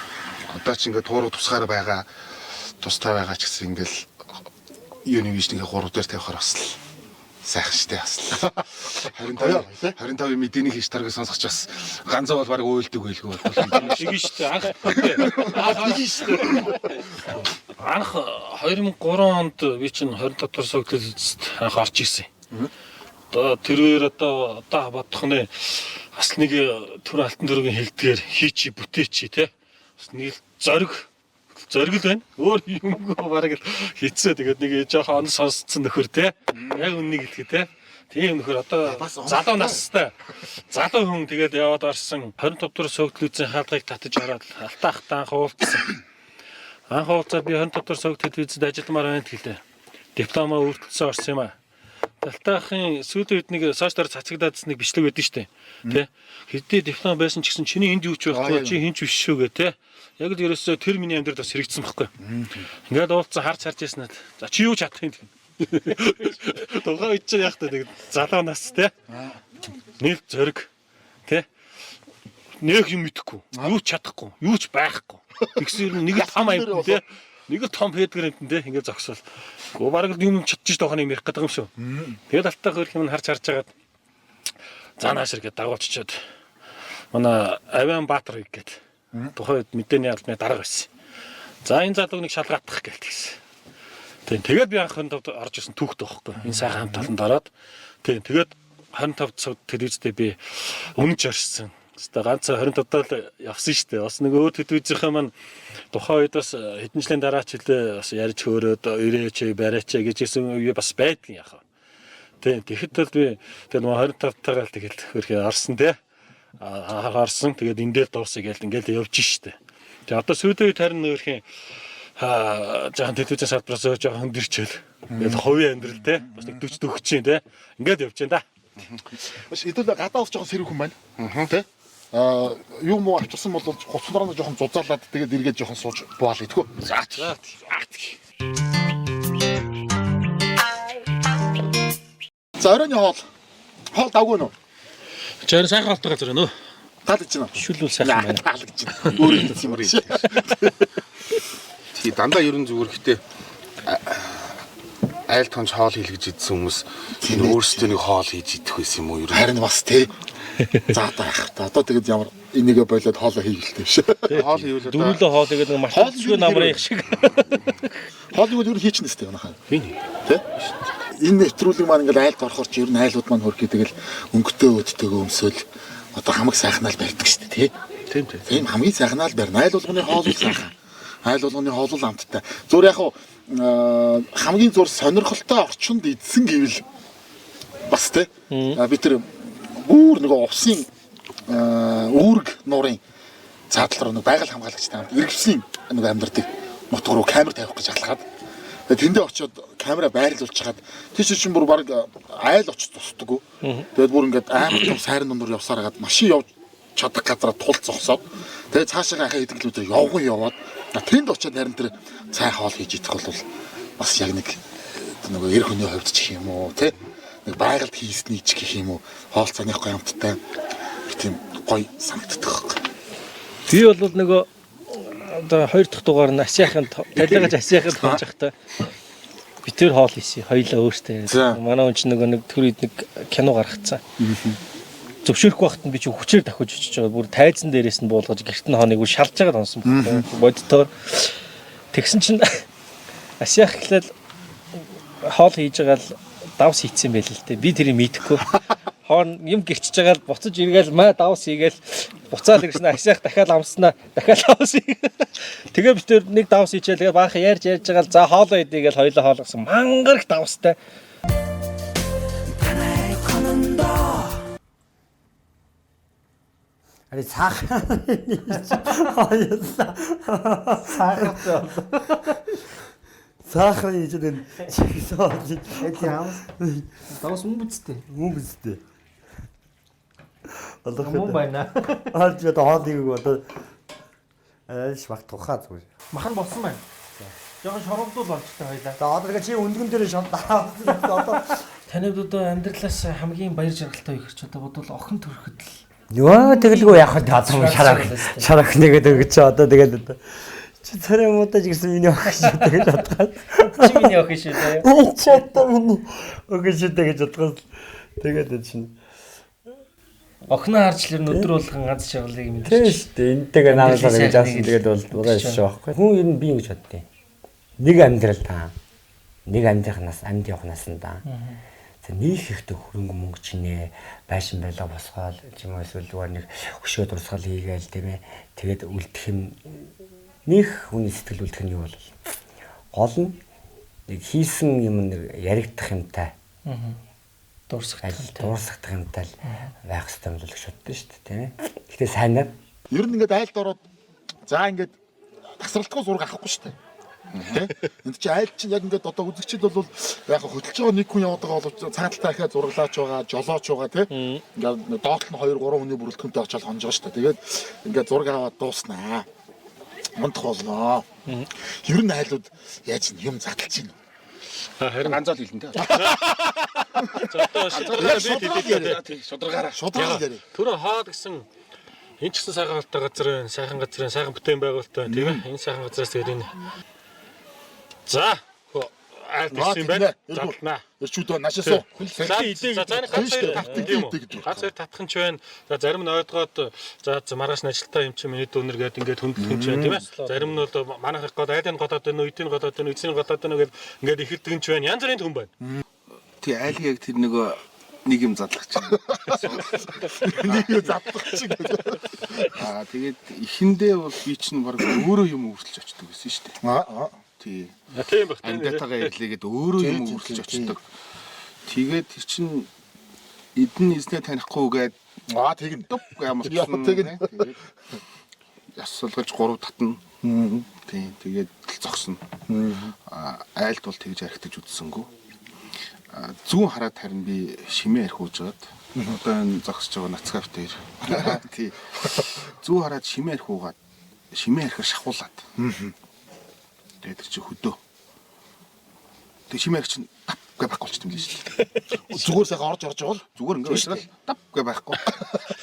одоо ч ингээд туурах тусгаар байгаа тустай байгаа ч гэсэн ингээл юуны вишнийхээ 3 дээр тавихаар бас л сайхан штэ бас л. 25 мэдээний хийж тарыг сонсох ч бас ганцаа бол баг уйлдаг байлгүй бол. Тэгин шүү дээ. Анх тэгин шүү дээ. Анх 2003 онд би чинь 25 дугаар сувг телевизэд анх орж ирсэн. Одоо тэр үеэр одоо бодох нэ бас нэг төр алтан дөрвийн хэлдгээр хийчи бүтээчи те. Бас нэг зориг л байна. Өөр юмгүй бараг л хийцээ. Тэгээд нэг жоохон он сонсцсон нөхөр те. Яг үннийг хэлэхэд те. Тийм нөхөр одоо залуу настай. Залуу хүн тэгээд яваад орсон 25 дугаар сувг телевизийн хаалгыг татаж ороод алтаахтаа анх уулзсан. Анх уулзаад би 25 дугаар сувг телевизэд ажилламаар байна гэлээ. Дипломоо өөртөлсөн орсон юм аа. Алтаахын сүүлийн үед нэг сошиалар цацагдаадс нэг бичлэг байдсан шүү дээ. Тэ? Хэдий диплом байсан ч гэсэн чиний энд юу ч байхгүй, чи хинч биш шүү гэ тэ. Яг л ерөөсөө тэр миний амьдралд бас хэрэгжсэн байхгүй. Ингээд уулзсан харж яснаа. За чи юу чадах юм бэ? Тухайн үед чинь яг та нэг залуу нас тэ. Нэг зориг тэ. Нэг юм мэдэхгүй, юу ч чадахгүй, юу ч байхгүй. Тэгсэн юм нэг л том амьтан тэ. Нэг л том федгэр амьтан тэ. Ингээд зогсоол. Гөө бараг л юм чадчих тоох юм ярих гэдэг юм шүү. Тэгэл алтаа хөрх юм харж хагаад за наашир гээд дагуулчихэд манай Авиан Баатар гээд тухайн үед мэдээний албаны дарга байсан. За энэ залууг нэг шалгаадах гээл тэгсэн. Тийм тэгээд би анх 25 орж ирсэн түүхтэй байхгүй. Энэ сайхан хамт олонд ороод тийм тэгээд 25 цаг телевизтэй би үнэж оршсон. Хэвээ ганц 25 даа л явсан шүү дээ. Бас нэг өөр телевизийнхээ маань тухайн үед бас хэдэн жилийн дараа ч хэлээ бас ярьж хөөрөөд ирээч бариач гэж хэлсэн үе бас байдгийн яхаа. Тийм тэгэхэд бол би тэгээд нөгөө 25 таагаар л тэгэл хөрхөө орсон те. Орсон тэгээд энэ дээр дуусъя гээл ингээл явж штэ. Тэгээ одоо сүүлийн үед харин нөхөрхийн жоохон телевизийн салбараас жоохон өндөрчөөл. Тэгэл хувийн амьдрал те бас нэг 40 40 чинь те. Ингээд явж байна да. Бас хэдүүлээ гадаа ус жоохон сэрүүхэн байна. Тэ? Аа юу муу авчирсан бол хуцнараа жоохон зузаалаад тэгээд эргээд жоохон сууж буул идэггүй. За. За оройн хоол. Хоол давгүй нөө. Чарин сайхан холтой газар байна уу? Таалагдж байна. Шүлүүл сайхан байна. Таалагдж байна. Өөрөө хийсэн юм шиг. Тий дандаа ерөн зүгээр гэтээ айл тонч хоол хийлгэж идсэн хүмүүс энэ өөрсдөө нэг хоол хийж идэх байсан юм уу ер нь. Харин бас тий. За одоо яах вэ? Одоо тэгээд ямар энийгээ болоод хоолоо хийгэлтэй биш. Хоол хийвэл одоо Дөрвөлөө хоол гэдэг нэг мартчихгүй намрын их шиг. Хоолыг юу хийчихнэ сте манайхаа. Хин. Тэ? Энэ нэвтрүүлэг маань ингээл айлд орохоор чи ер нь айлууд маань хөрхий тэгэл өнгөтэй өөдтэйгөө өмсөөл одоо хамаг сайхнаа л барьдаг шүү дээ, тий? Тийм тийм. Тийм хамгийн сайхнаа л барина. Айл болгоны хоол л сайхан. Айл болгоны хоол л амттай. Зур яг хуу хамгийн зур сонирхолтой орчинд идсэн гэвэл бас тий. Би тэр бүр нөгөө увсын үүрэг нуурын цаадлаар нэг байгаль хамгаалагчтай хамт иргэвсийн нэг амьдардаг нутг руу камер тавих гэж алхаад тэгээд тэндээ очиод камера байрлуулчихад тийш чинь бүр баг айл очиж тусдаггүй. Тэгээд бүр ингээд амар том сайран дундуур явсаар хагаад машин явж чадах газараа тул зогсоод тэгээд цаашаа ахаа хэдэн километр явган яваад тэнд очиод харин тэр цай хоол хийж идэх бол бас яг нэг нөгөө эр хүний хувьд ч гэх юм уу тий нэг байгальд хийсний ч гэх юм уу хоол цааных гоё амттай нэг тийм гоё санагддаг байхгүй. Би бол нөгөө одоо хоёр дахь дугаар нь Асиахын талигаж Асиахын тоож байхдаа би тэр хоол хийсэн. Хоёлаа өөртөө. Манай хүн чинь нөгөө нэг тэр үед нэг кино гаргацсан. Зөвшөөрөхгүй байхад нь би чи хүчээр давхиж очиж байгаа. Бүр тайзан дээрээс нь буулгаж гэрт нь хоног шалж байгаа тонсон байхгүй. Бодтоор тэгсэн чинь Асиах эхлээл хоол хийж байгаа л давс хийцэн байл л дээ. Би тэрийг мэдэхгүй. Хоорн юм гэрчиж байгаа л буцаж эргээл маа давс хийгээл буцаал ирсэн Асиах дахиад амснаа дахиад давс хийгээл. Тэгээ би тэр нэг давс хийчихэл тэгээ баахан ярьж ярьж байгаа л за хоолоо идэ гээл хоёлоо хоолгосон. Мангар их давстай. Ари цаах. Хоёулаа. Цаахтай боллоо. Цаахрын хийж энэ чигсээ. Давс мөн үсттэй. Мөн үсттэй. Одоо Мөн байна. Алж одоо хоол хийгээг одоо айлш баг тухаа зүгээр. Махан болсон байна. Жохон шоромдуул болчтой хоёлаа. За одоо тэгээ чи өндгөн дээр шон дараа одоо Танид одоо амьдралаас хамгийн баяр жаргалтай үе хэрч одоо бодвол охин төрөхөд л Йоо тэгэлгүй яах вэ? Одоо шарах шарах нэгэд өгч одоо тэгэл одоо чи царай муудаж гэсэн миний охин шүү дээ гэж бодгоо. Чи миний охин шүү дээ. Чи одоо миний охин шүү дээ гэж бодгоо. Тэгээд чинь Охиноо харж л ер нь өдөр болгон ганц шаргалыг мэдэрч. Тийм шүү дээ. Энтэйгээ наалаа гэж аасан тэгээд бол буруу шүү байхгүй. Хүн ер нь би ингэж боддیں۔ Нэг амьдрал та. Нэг амьдрах нас амьд явах насандаа. За нийх ихтэй хөрөнгө мөнгө чинээ байшин байлга босгоол ч юм уу эсвэл зүгээр нэг хөшөө дурсгал хийгээл тийм ээ. Тэгээд үлдэх юм нөх хүний сэтгэл үлдэх нь юу бол гол нь нэг хийсэн юм нэг яригдах юмтай. Дурсагдах дурсагдах юмтай л байх хэрэгтэй юм л гэж боддоо шүү дээ тийм ээ. Гэтэ сайнаар Ер нь ингээд айлд ороод за ингээд тасралтгүй зураг авахгүй шүү дээ. Тэ? Энд чи айл чинь яг ингээд одоо үзэгчд бол яг хөдөлж байгаа нэг хүн яваад байгаа боловч цаана талдаа ахиад зураглаач байгаа, жолооч байгаа тий. Ингээд доотлол нь 2 3 хүний бүрэлдэхүүнтэй очиод хонж байгаа шүү дээ. Тэгээд ингээд зураг аваад дууснаа. Унтах болноо. Ер нь айлууд яаж юм задлж байна. Харин ганцаал хэлнэ те. За одоо шудраг яриа. Шударгаараа. Шударгаар яриа. Түрүү хаад гэсэн энэ ч гэсэн сайхан холтой газар байна, сайхан газар байна, сайхан бүтээн байгуулалт байна тийм ээ. Энэ сайхан газараас тэгээд энэ За айл ирсэн юм байна. Задлаа. Ирчүүд наашаа суу. За за за ганц хоёр татах юм уу? Ганц хоёр татах нь ч байна. За зарим нь ойдгоод за маргааш нь ажилтаа юм чи миний дүүнер гээд ингээд хөндлөх юм ч байна тийм ээ. Зарим нь бол манайх гол айлын голоод байна уу, эдийн голоод байна уу, эцсийн голоод байна уу гээд ингээд эхэлдэг юм ч байна. Янз бүрийн хүн байна. Тий айлын яг тэр нөгөө нэг юм задлах чинь. Нэг юм задлах чинь. Аа тэгээд эхэндээ бол би чинь баг өөрөө юм өөрчилж очдөг гэсэн шүү дээ. Аа. Тий. Тийм баг. Амьдтайгаа ирлээ гээд өөрөө юм өөрчилж очдөг. Тэгээд тэр чинь эдэн эзнээ танихгүй гээд аа тэгнэ. Ямарчсан. Тэгнэ. Тэгээд Ясалгаж 3 татна. Тийм, тэгээд л зогсно. Айлд бол тэгж архитаж үзсэнгүү. Зүүн хараад харин би шимээ арх ууж байгаад одоо энэ зогсож байгаа нацгаав дээр. Тий. Зүүн хараад шимээ арх уугаад шимээ архаар шахуулаад. Тэгээд тэр чи хөдөө. Тэг шимээ арх чинь тап гэ байхгүй болчих юм лээ шүү дээ. Зүгээр сайхан орж орж байгаа л зүгээр ингээ уншрал тап гэ байхгүй.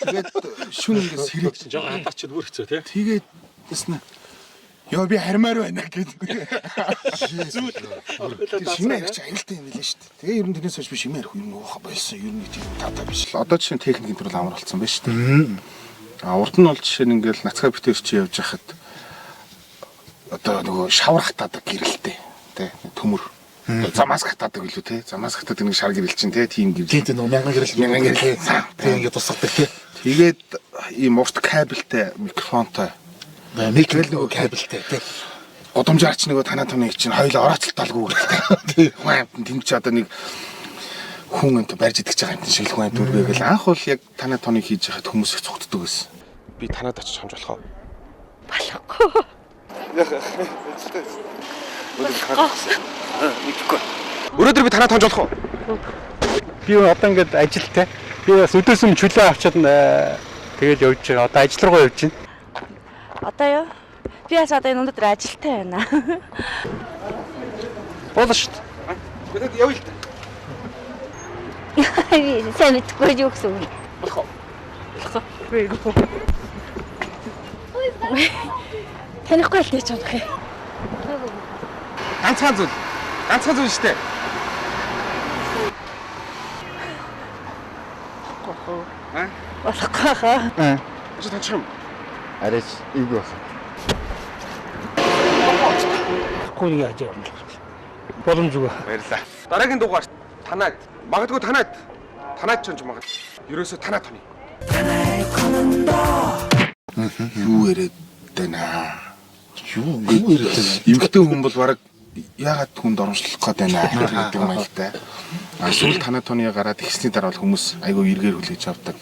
Тэгээд шүн ингээ сэрээд Жог хатаачд бүр хэцүү тий. Тэгээд тэснэ. Йоо би хармаар байна гэд. Тэр шимээ арх чи аюултай юм билээ шүү дээ. Тэгээ ер нь тэрнээс хойш би шимээ арх ер нь уух болсон. Ер нь тийм таатай биш л. Одоо жишээ нь техникийн төрөл амар болсон байна шүү дээ. А урд нь бол жишээ нь ингээл нацгаа битэр чи явж хахад одоо нөгөө шавар хатаадаг гэрэлтэй тий төмөр. Замаас хатаадаг илүү тий. Замаас хатаадаг нэг шар гэрэл чинь тий тийм гэрэл. Тийм тийм нөгөө мянган гэрэл Мянган гэрэл. Тийм ингээ тусгадаг тий. Тэгээд ийм урт кабелтэй микрофонтой Микрол нөгөө кабелтэй тий. Гудамжаар ч нөгөө танаа туныг чинь хоёул орооцолтолгүй гэдэг. Хүн амтан тэнд чи одоо нэг хүн амт барьж идэх гэж байгаа амтан шиг л хүн амт үргээгээл анх бол яг танаа туныг хийж яхад хүмүүс их цугтдаг байсан. Би танаад очиж хамж болох уу? Болохгүй. Мэдэхгүй. Өнөөдөр би танаа тонж болох уу? Би одоо ингээд ажилтай. Би бас өдөөс өмнө чөлөө авчаад тэгэл явж байгаа. Одоо ажил руугаа явж байна. Одоо юу? Би бас одоо энэ өнөөдөр ажилтай байна. Болно шүү дээ. Тэгэд явъя л да. Би сайн мэдэхгүй юу гэсэн үг. Болох уу? Танихгүй л тийч унах юм. Ганцхан зүйл. Ганцхан зүйл шүү дээ. Болохгүй хаа. Чи танчих юм. Арайч эвгүй байх. Болохгүй нэг яаж юм. Боломжгүй. Баярлалаа. Дараагийн дугаар танаад магадгүй танаад танаад ч юм магад. Ерөөсө танаа тоны. Юу яриад байна? Юу юу яриад байна? Эмэгтэй хүн бол бараг яагаад хүнд оромжлох гээд байна гэдэг маягтай. А сүүл танаа тооны гараад ихсний дараа бол хүмүүс айгүй эргээр хүлээж авдаг.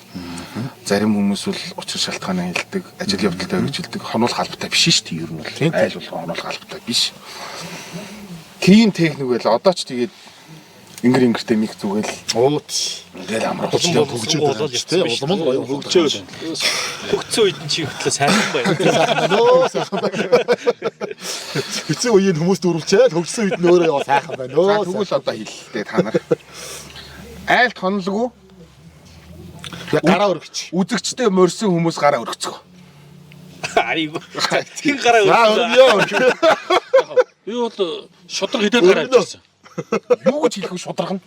Зарим хүмүүс бол учир шалтгаанаа хэлдэг, ажил явдалтай өргөжлөдөг, хонуулах албатай биш шүү дээ ер нь бол. Айл болгон хонуулах албатай биш. Тийм техник байл одоо ч тэгээд ингэр ингэртэй мих зүгэл Ууц. ингээл амар Улам бол хөгжөөд байгаа юм тий. Улам л Хөгжөөд байна. Хөгцсөн үед нь чи хөтлөө сайхан байна. Сайхан байна өө сайхан байна. Хэцүү үеийн хүмүүс дөрвөлчээл хөгжсөн үед нь өөрөө яа сайхан байна За өө. тэгвэл одоо хэлэлтэй та нар. Айлт хонолгүй Яг гараа өргөч. үзэгчтэй морьсон хүмүүс гараа өргөцгөө. Айгу. Хин гараа За өргөцсөн. өргөё. Би бол шудраг хэдээр гараа авчихсан. Юу гэж хэлэх вэ шударга нь?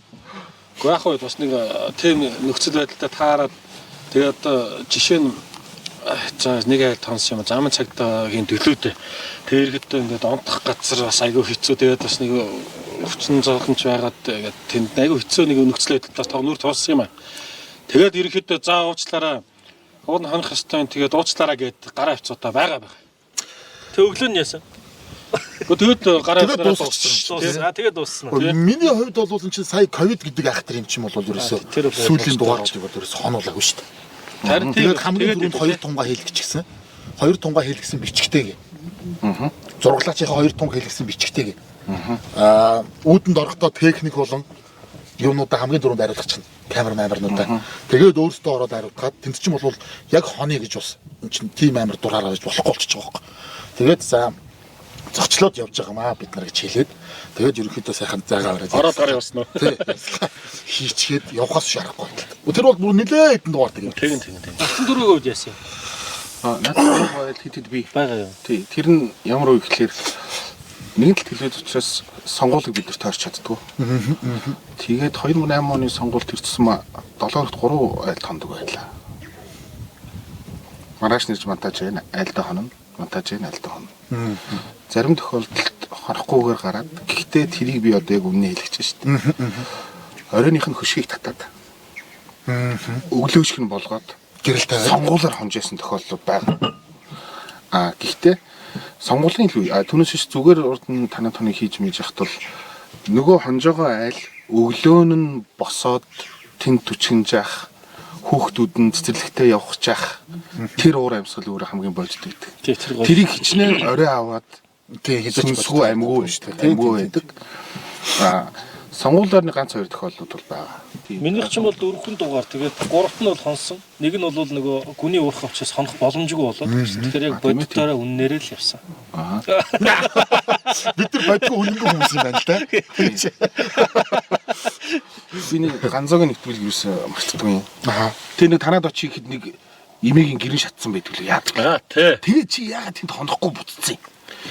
Гэхдээ яг үед бас нэг тийм нөхцөл байдалтай таарад тэгээд одоо жишээ нь за нэг айл тонс юм замын цагдаагийн төлөөтэй. Тэр ирэхэд ингээд онтох газар бас айгүй хэцүү. Тэгээд бас нэг өвчин зовлонч байгаад ингээд тэнд айгүй хэцүү нэг нөхцөл байдалтай тог нүр туулсан юм аа. Тэгээд ерөнхийдөө за уучлаарай. Уг нь хонох ёстой юм. Тэгээд уучлаарай гэд гараа авцуудаа байгаа байх. Тэг өглөө нь яасан? Гэхдээ тэгээд гараа Тэгээд авцаараа дуусчихсан. Дууссан. А тэгээд дууссан. уу? Миний хувьд бол эн чинь сая ковид гэдэг айхтар юм чинь бол ерөөсөө Тэр бол сүүлийн дугааруудыг бол ерөөсөө хоноолаагүй шүү дээ. Харин тийм Тэгээд хамгийн түрүүнд хоёр тунгаа хийлгэчихсэн. Хоёр тунгаа хийлгэсэн бичгтэйгээ. Зураглаачийнхаа хоёр тунг хийлгэсэн бичгтэйгээ. Аа үүдэнд орохдоо техник болон юмнуудаа хамгийн түрүүнд хариулах чинь камер маамернуудаа. Тэгээд өөрсдөө ороод хариултгаад тэнд чинь бол яг хоны гэж бас эн чинь тим амер дураараа гэж болохгүй болчих жоох. Тэгээд за зочлоод явж байгаа маа бид нар гэж хэлээд тэгээд ерөнхийдөө сайхан зайгаа бариад Ороод гараа явсан уу? Тий. Хийчгээд явхаас шарахгүй. Тэр бол бүр нилээ хэдэн дугаар тэгээд. Тэгин тэгин тэгин. 74-ийн үед яасан юм? А надад хойл хэд хэд бий. Байгаа юм. Тий, тэр нь ямар үе гэхлээр нэгэн талд хэлээд учраас сонгуулийг бид нар тойрч чаддгүй. Тэгээд 2008 оны сонгуульд төрсөн 7 хоногт 3 айл тондог байлаа. Маргааш нэрж монтаж ийн айлдаа хонно, монтаж ийн айлдаа хонно. Зарим тохиолдолд хонохгүйгээр гараад гэхдээ тэрийг би одоо яг өмнө хэлэх гэж шүү дээ. Оройных нь хөшгийг татаад өглөөшг нь болгоод Гэрэл тавиад. сонгуулаар хонж ясан тохиолдол байгаа. А гэхдээ сонгуулийн л үе. А түүнээс биш зүгээр урд нь танаа тоныг хийж мэж яхад бол нөгөө хонжоогоо айл өглөөн нь босоод тэнд түчгэн жаах Хүүхдүүд нь цэцэрлэгтээ явах чах тэр уур амьсгал өөрөө хамгийн бодит байдаг. Тий, тэр гоё. Тэрийг хичнээн орой аваад тий хязгааргүй сүнсгүй амьгүй шүү дээ. Амьгүй байдаг. Аа сонгуулиар нэг ганц хоёр тохиолдлууд бол байгаа. Минийх ч юм бол дөрвөн дугаар тэгээд гуравт нь бол хонсон. Нэг нь бол нөгөө гүний уурах учраас хонох боломжгүй болоод. Тэгэхээр яг бодитоороо үннээрээ л явсан. Аа. Бид нар бодгүй үнэнгүй хүмүүс юм байна л да. Би нэг ганцоогийн нэвтрүүлэг юусэн мартдаггүй юм. Аа. Тэр нэг танад очиж ихэд нэг эмээгийн гэрэн шатсан байдаг лээ. Яадаг. Аа тий. Тэгээ чи яагаад тэнд хонохгүй буцсан юм?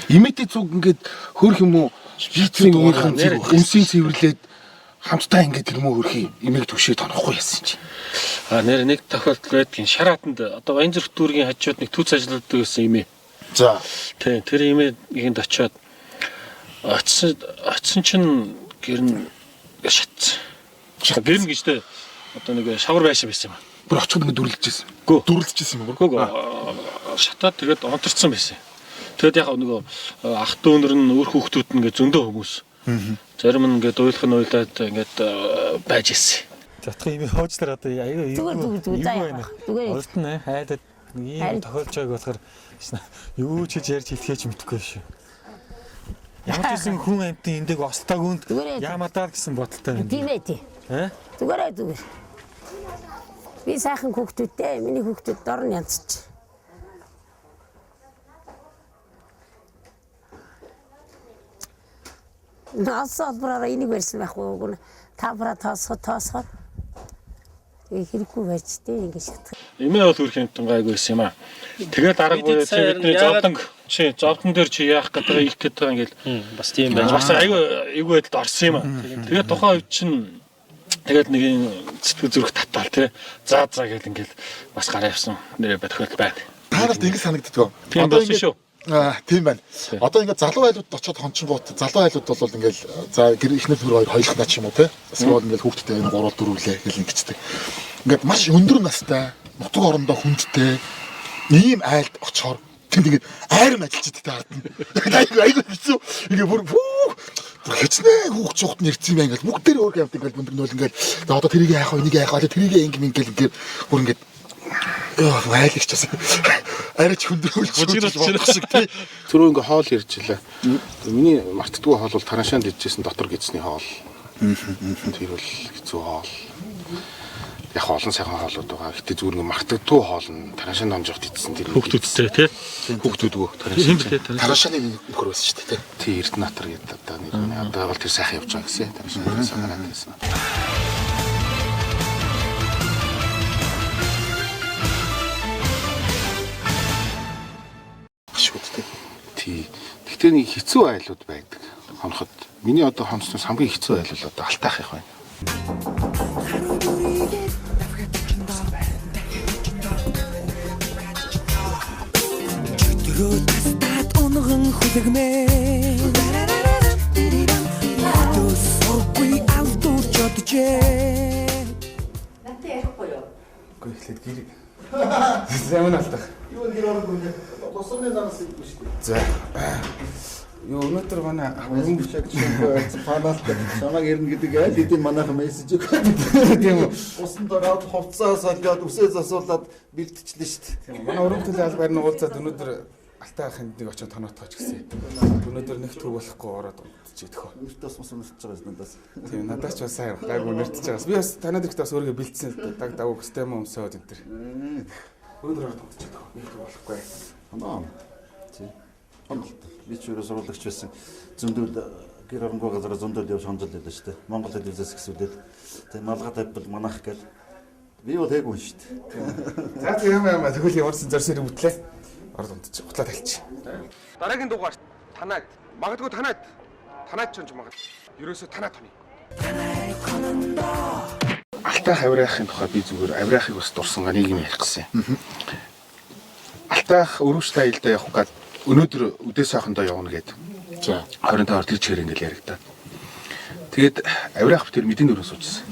Эмээтэй цуг ингээд хөөх юм уу? Витрийн өөрхөн өмсийн цэвэрлээд хамтдаа ингээд тэр мөө хөрхий эмээг түшээ тонохгүй яасан чи. А нэр нэг тохиолдол байдгийн шараатанд одоо Баянзүрх дүүргийн хажууд нэг түүц ажилладаг гэсэн эмээ. За. Тий, тэр эмээгийн очиод очисон чинь гэр нь шатсан. Гэр нь гэжтэй одоо нэг шавар байшин байсан юм. Бүр очиход ингээд дүрлжсэн. Гүү. Дүрлжсэн юм уу? Гүү. Шатаад тэгээд онторцсон байсан. Тэгэд яг нөгөө ах дүүнэр нь өөр хүүхдүүд нь ингээд зөндөө хүмүүс. Зарим нь ингээд уйлах нь уйлаад ингээд байж ирсэн. Жатах юм хөөжлөр одоо аюу Зүгээр зүгээр зүгээр заа яах. Зүгээр. Урд нь хайдад нэг ийм тохиолж байгааг болохоор юу ч хийж ярьж хэлхээ ч мэдэхгүй шүү. Ямар ч гэсэн хүн амьтан эндэг ослтойгүйнд яамадаа гэсэн бодолтой байна. Тийм ээ тий. Э? Зүгээрээ зүгээр. Би сайхан хүүхдүүдтэй миний хүүхдүүд дор нь янзч. Нас олбороо энийг барьсан байх уу гүн тавра тоосгоо тоосгоо. Тэгээ хэрэггүй байж тээ ингэ шатах. Эмээ бол хөрх юмтан гайгүй байсан юм аа. Тэгээд арга буюу чи бидний зовлон чи зовлон дээр чи яах гэдэг их гэдэг ингээл бас тийм байж. Бас айгүй эйгүй байдалд орсон юм аа. Тэгээд тухайн үед чинь тэгээд нэг юм сэтгэл зүрх татаал тий. За за гэл ингээл бас гараа явсан нэрээ тохиолдол байна. Та нарт ингэ санагддаг. Тийм болсон шүү. Аа тийм байна. Одоо ингээд залуу айлуудад очиод хончингууд залуу айлууд бол ингээд за гэр эхнэр нөхөр хоёр хоёулахнаа ч юм уу те. Эсвэл ингээд хүүхдтэй энэ 3 4 лээ гэл ингэчдэг. Ингээд маш өндөр настай, нутаг орондоо хүндтэй ийм айлд очихоор тэнд ингээд айрам ажиллаж идэг та хардна. Айгу айгу хэцүү. Ингээд бүр бүр хичнээн хүүхд чухт нэрцэн юм байна ингээл бүгд дээр өөр явд ингээл өндөр нөл ингээл за одоо тэрийг яах вэ энийг яах вэ тэрийг ингэ ингээл ингээл бүр ингээд айлагч бас арайч хөндрөөлж бодох шиг тий. Түрүү ингээ хоол ярьж илаа. Миний мартдаггүй хоол бол тараншаанд идчихсэн дотор гидсний хоол. Тэр бол хэцүү хоол. Яг олон сайхан хоолууд байгаа. Гэтэ зүгээр ингээ мартагдгүй хоол нь тараншаанд хонжохт идсэн тэр хүүхдүүдтэй тий. Хүүхдүүдгүй тараншаан. Тараншааны нөхөр байсан шүү дээ тий. Тий Эрдэнэтар гэдэг одоо нэг одоо бол тэр сайхан явж байгаа гэсэн. Тараншаанд сайхан гараад байсан. Шүүд тий. Тий. Гэхдээ нэг хэцүү айлууд байдаг. Хоноход. Миний одоо хонцсноос хамгийн хэцүү айл бол одоо Алтайх их байна. Чөтгөрөө тастаад унган хүлэгмээ. Өдөөс сургүй алдуур чоджээ. Надад ярихгүй юу? Үгүй эхлээд гэр. Сайн алдах. Юу гэр орохгүй нэ. Тусамны нараас идэх шүү дээ. За. Юу өнөөдөр манай Өргөн бичиг шинэ паналт чамайг ирнэ гэдэг аль хэдийн манайхан мессеж өгöd. Тийм үү. Усан дороод хувцас солиод үсээ засуулаад бэлтчихлээ шүү дээ. Тийм үү. Манай өрөм төлөө албаар нь уулзаад өнөөдөр Алтай ахын нэг очиод тоноотгооч гэсэн. Өнөөдөр нэг төв болохгүй ороод унтчих идэх. Нэрт бас мус өнөртж байгаа юм надаас. Тийм надаас ч бас сайн гайг өнөртж байгаас. Би бас танад ирэхдээ бас өөрийгөө бэлдсэн л дээ. Даг давуу систем өмсөөд энэ төр. Өнөөдөр ороод унтчих идэх. Нэг төв болохгүй. Хоноо. Тий. Хонолт. Би ч өөрөө сурвалжлагч байсан. Зөндөл гэр оронгүй газараа зөндөл явж хонжол байлаа шүү дээ. Монгол телевизээс гэсүүлээд. Тэг малгай тавьбал манах гэл. Би бол хээг хүн шүү дээ. За тэг юм юм тэгвэл ямарсан зорьсон хэрэг бүтлээ. Ороод унтчих. Гутлаа талчих. Дараагийн дугаарт танаад магадгүй танаад танаад ч юм магад. Ерөөсө танаа тоны. Алтайх авирахын тухай би зүгээр авирахыг бас дурсангаа нэг юм ярих гэсэн. Алтайх өрөвчтэй аялдаа явах гээд өнөөдөр үдээс сайхандаа явна гээд. За 25-аар тэр чигээр ингээл яригдаад. Тэгээд авирах тэр мэдэн дөрөв суужсэн.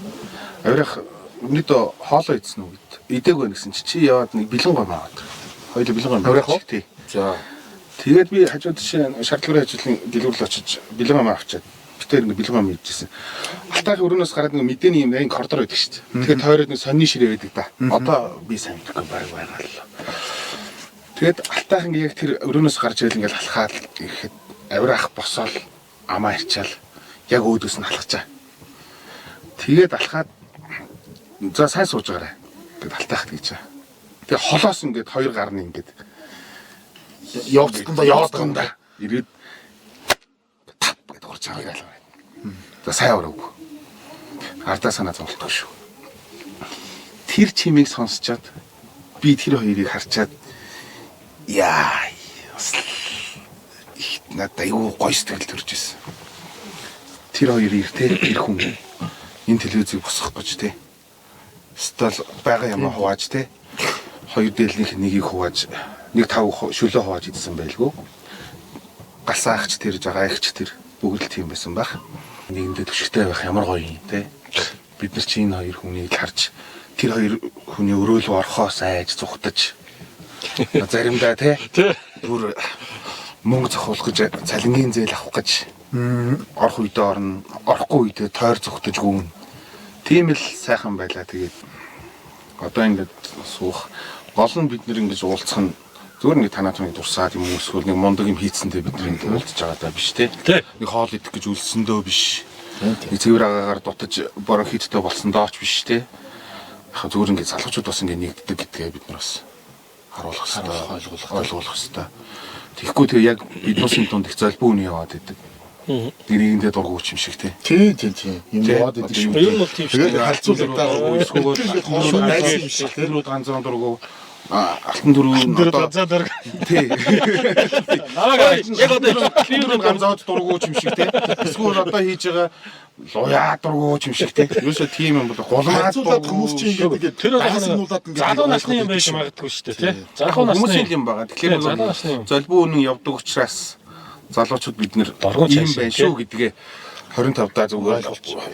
Авирах өнөөдөө хоолоо идсэн үү гэд. Идээгүй байх гэсэн чи чи яваад нэг бэлэн гом аваад. Хоёул бэлэн гом. Авирах уу? Тий. За. Тэгээд би хажууд жишээ шаардлагын ажлын дэлгүүрлээ очиж бэлэн гом авчиад бит Битээр ингээ бэлгэн ам идчихсэн. Алтайх өрөөнөөс гараад нэг мэдээний юм энэ коридор байдаг шүү дээ. Тэгэхээр тойроод нэг сонины ширээ байдаг да. Одоо би сайн мэдэхгүй баг байгаа л. Тэгээд Алтайх ингээ яг тэр өрөөнөөс гарч ирэл ингээл алхаад ирэхэд авир ах босоол амаа ирчаал яг өөдөөс нь алхачаа. Тэгээд алхаад за сайн сууж байгаарай. Тэгэд Алтайх гэж. Тэгээ холоос ингээд хоёр гарны ингээд Явцдандаа явцдандаа ирээд тап гэдээ урж байгаа юм. За сайн ураг. Ардаа санаа зовлтгүй шүү. Тэр чимийг сонсчоод би тэр хоёрыг харчаад яа бас их надад айгүй гоё сэтгэл төрж ирсэн. Тэр хоёр иртэй тэр хүн энэ телевизийг босгох гэж те. Стол байгаа юм хувааж те. Хоёр дээлнийх нэгийг хувааж нэг тав шөлөө хувааж идсэн байлгүй. Галсаагч тэр жагаагч тэр бүгд л тийм байсан байх. Нэгэндээ түшигтэй байх ямар гоё юм те. Бид нар чи энэ хоёр хүнийг л харж тэр хоёр хүний өрөөлөө орхоос айж зүхтаж заримдаа те бүр мөнгө зохиулах гэж цалингийн зээл авах гэж орох үедээ орно, орохгүй үедээ тойр зүхтэж гүн. Тийм л сайхан байлаа. Тэгээд одоо ингээд суух гол нь бид нэр ингэж уулзах нь зүгээр нэг танаа түнийг дурсаад юм эсвэл нэг мундаг юм хийцсэндээ бид нар ингэ уулзж байгаа даа биш те. Нэг хоол идэх гэж үлсэндөө биш. Нэг цэвэр агаагаар дутаж бронхиттэй болсон дооч биш те. Яг зүгээр ингэ залуучууд бас ингэ нэгддэг гэдгээ бид нар бас харуулах хэрэгтэй, ойлгуулах хэрэгтэй. Тэгэхгүй тэгээ яг биднүүсийн дунд их золбоо үн яваад идэг. Нэг нэгэндээ дургуйч юм шиг те. Тий, тий, тий. Юм яваад идэг шүү. Ер нь бол тийм шүү. Тэгээд харьцуулагдаа эсвэл шууд дайсан юм шиг те. Тэр ганцхан дургу алтан дөрөв Одоо ганцаа дург. Тий. Намайг Яг одоо би юу ганцаад дургу юм шиг те. Эсвэл одоо хийж байгаа луяа дургу юм шиг те. Ерөөсөө тийм юм бол гулмаа Харьцуулаад хүмүүс чинь ингээд Тэр бол дайсагнуулаад ингээд залуу насны юм байж магадгүй шүү дээ тий. Залуу насны хүмүүсийн юм байгаа. Тэгэхээр Тий, залуу насны юм. золбоо үнэн явдаг учраас залуучууд бид нэр Доргуун ийм цааш, байна тий. шүү гэдгээ 25 даа зүгээр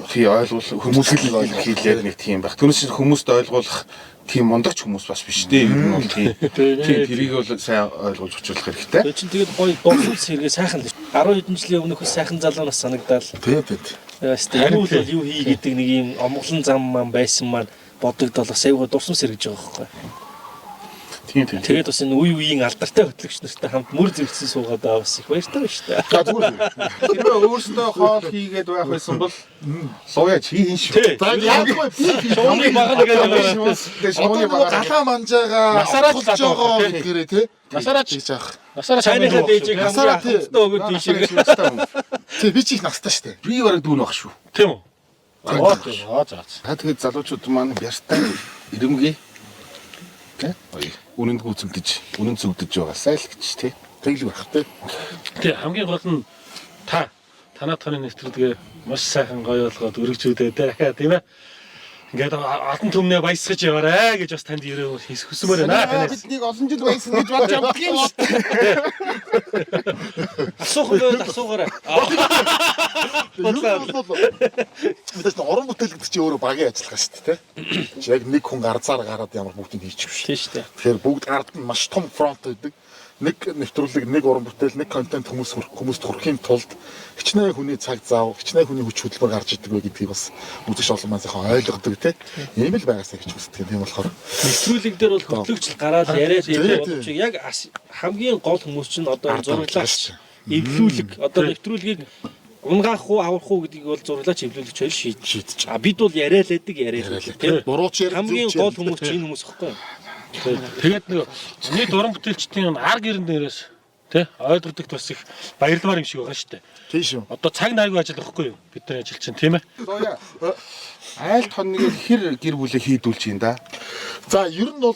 тий ойлгуул хүмүүст л илэрхийлээд нэг тийм байх. Түүнээс хүмүүст ойлгуулах тийм мундагч хүмүүс бас биш дээ. Ер нь бол тий. Тий тэрийг бол сайн ойлгуулж учруулах хэрэгтэй. Тэр чинь тэгээд гоё дурсамж сэргээ сайхан л. 10 хэдэн жилийн өмнөх сайхан залуу нас санагдаал. Тий, тий. Ястаа юу л бол юу хий гэдэг нэг юм омглон зам маань байсан маань бодогдол бас айгүй дурсам сэргэж байгаа байхгүй. Тийм тийм. Тэгээд бас энэ үе үеийн алдартай хөтлөгч нартай хамт мөр зэрэгцэн суугаад байгаа бас их баяртай байна шүү дээ. За зүгээр. Хэрвээ өөрсдөө хоол хийгээд байх байсан бол луяа чи хийн шүү. За яг гоо би Шууны багна гэж байгаа. Тэгээ Одоо шууны нөгөө багаар галаа манжаага Насаараа ч олж байгаа залуу, гэдгээрээ тий. Насаараа ч Тэгж яах. насаараа Чайныхаа дээжийг Насаараа хамгийн тий. ахмадтай өгөөд тийшээ. Тий би чи их настай шүү дээ. Би бараг дүүн баг шүү. Тийм үү? Аа тийм. Аа за. Та тэгээд залуучууд маань бяртай ирэмгий. Тэ? Үнэнд гүйцэгдэж, үнэн зүгдэж байгаасай л гэж тий. Тэглэг байх тий. Тий хамгийн гол нь та танаа тооны нэвтрүүлгээ маш сайхан гоё болгоод өргөжүүдээ те тийм ээ. Ингээд олон түмнээ баясгаж яваарэ гэж бас танд ерөө хүсмээр байна танаас. Биднийг олон жил баясан гэж бодож явдаг юм шүү дээ. Асуух нь асуугаарай. Бодлоо. Мэдээж нэг уран бүтээл гэдэг чинь өөрөө багийн ажиллагаа шүү дээ, тий. Чи яг нэг хүн гарцаар гараад ямар бүгдийг хийчих биш. Тийм шүү дээ. Тэгэхээр бүгд ард нь маш том фронт байдаг. Нэг нэвтрүүлэг, нэг уран бүтээл, нэг контент хүмүүс хүмүүст хүрэхийн тулд хичнээн хүний цаг зав, хичнээн хүний хүч хөдөлмөр гарч идэг вэ гэдгийг бас үзэгч олон маань сайхан ойлгодог тий. Ийм л байгаасаа гэж үздэг. Тийм болохоор Нэвтрүүлэг дээр бол хөтлөгч л гараад яриад Тий, идэг тий. боловч яг хамгийн гол хүмүүс чинь одоо Ард зураглаач, амтлагч. эвлүүлэг одоо нэвтрүүлгийг унгаах уу, аврах уу гэдгийг бол зураглаач эвлүүлэгч хоёр шийдэж. А бид бол яриа л байдаг, яриа л байдаг тий. Буруу ч яриа, Хамгийн зөв ч гол яриа. хүмүүс чинь энэ хүмүүс ихгүй юу? Тэгээд нэг нийт уран бүтээлчдийн ар гэрэн дээрээс тий ойлгодогт бас их баярламар юм шиг байгаа шүү дээ. Тийм шүү. Одоо цаг найгүй ажил واخгүй юу? Бид нар ажил чинь тийм ээ. Луяа. Айл тоног хэр гэр бүлээ хийдүүлж юм да. За ер нь бол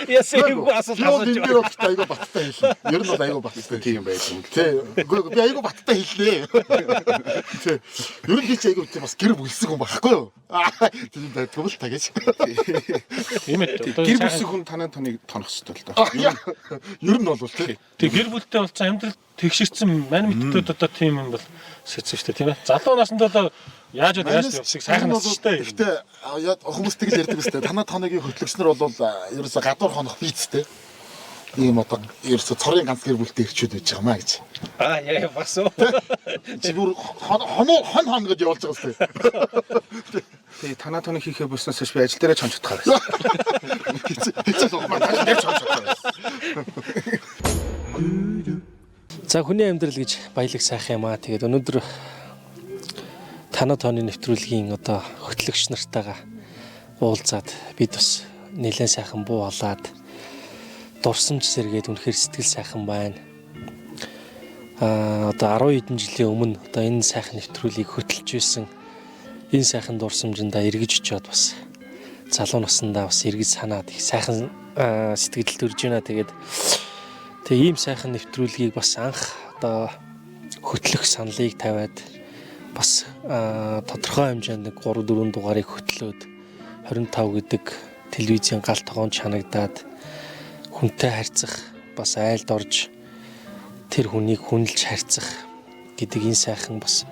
Ясаа эвгүй асуулт Би бол асууж энэ дээр бол гэхдээ айгүй баттай хэлнэ. Ер нь бол айгүй баттай. Тийм байж юм. Тий. Үгүй би айгүй баттай хэлнэ. Тий. Ер нь би чи айгүй тийм бас гэр бүлсэг хүн байхгүй юу? Тийм байдгүй л та гэж. Тийм ээ. Одоо Гэр сайхан- бүлсэг хүн танаа тоныг тонох хэрэгтэй л доо. Ер нь бол тий. Тэг гэр бүлтэй болсон амьдрал тэгшэрсэн мань мэдтүүд одоо тийм юм бол сэцэн шүү дээ тийм ээ. Залуу наснд бол яаж бол яаж явсыг сайхан нас шүү дээ. Гэхдээ хүмүүс тэгж ярьдаг үстэй. Танаа тоногийн хөтлөгч нар бол ерөөсө гадуур хонох бийцтэй. Ийм одоо ерөөсө цорын ганц гэр бүлтэй ирчүүд байж байгаа маа гэж. Аа яа бас уу. Чи бүр хон хон хон гэж явуулж байгаа сте. Тэгээ танаа тооны хийхээ болсноос хойш би ажил дээрээ чонж чадхаар байсан. Хэцүү л байна. Ажил дээр чонж чадхаар байсан. За хүний амьдрал гэж баялаг сайхан юм аа. Тэгээд өнөөдөр танаа тооны нэвтрүүлгийн одоо хөтлөгч нартайгаа уулзаад бид бас нэлээд сайхан буу болоод дурсамж сэргээд үнэхээр сэтгэл сайхан байна. Аа одоо 10 хэдэн жилийн өмнө одоо энэ сайхан нэвтрүүлгийг хөтөлж байсан энэ сайхан дурсамжиндаа эргэж очиод бас залуу насндаа бас эргэж санаад их сайхан сэтгэл төрж байна. Тэгээд тэгээ ийм сайхан нэвтрүүлгийг бас анх одоо хөтлөх саналыг тавиад бас тодорхой хэмжээнд нэг 3 4 дугаарыг хөтлөөд 25 гэдэг телевизийн гал тогоонд чанагдаад хүнтэй харьцах бас айлд орж тэр хүнийг хүнэлж харьцах гэдэг энэ сайхан бас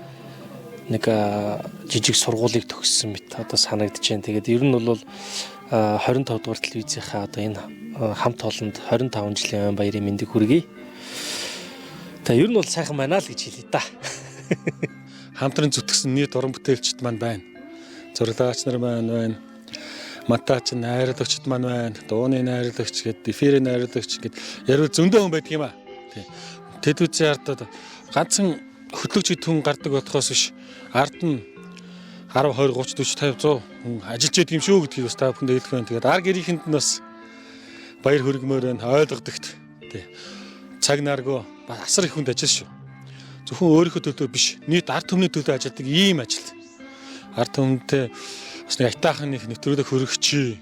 нэг жижиг сургуулийг төгссөн мэт одоо санагдаж байна. Тэгээд ер нь бол 25 дугаар телевизийнхаа одоо энэ хамт олонд 25 жилийн ой баярын мэндийг хүргэе. Тэгээ ер нь бол сайхан байна л гэж хэлье да. Хамтран зүтгэсэн нийт уран бүтээлчд маань байна. Зурлаач нар маань байна. Матаач найрлагчд маань байна. Дууны найрлагч гээд, эфирийн найрлагч гээд ярил зөндөө хүн байдаг юм аа. Тий. Телевизийн ард ганцхан хөтлөгч хэд хүн гардаг болохоос биш ард нь 10 20 30 40 50 100 хүн ажиллаж байдаг юм шүү гэдгийг бас та бүхэнд хэлэх байна. Тэгээд ар гэрийнхэнд нь бас баяр хүргэмээр байна. Ойлгодогт. Тий. Цаг наргүй асар их хүнд ажил шүү. Зөвхөн өөрийнхөө төлөө биш, нийт ард түмний төлөө ажилладаг ийм ажил. Ард түмнтэй бас нэг айтаахан нэг нэвтрүүлэг хөргөчий.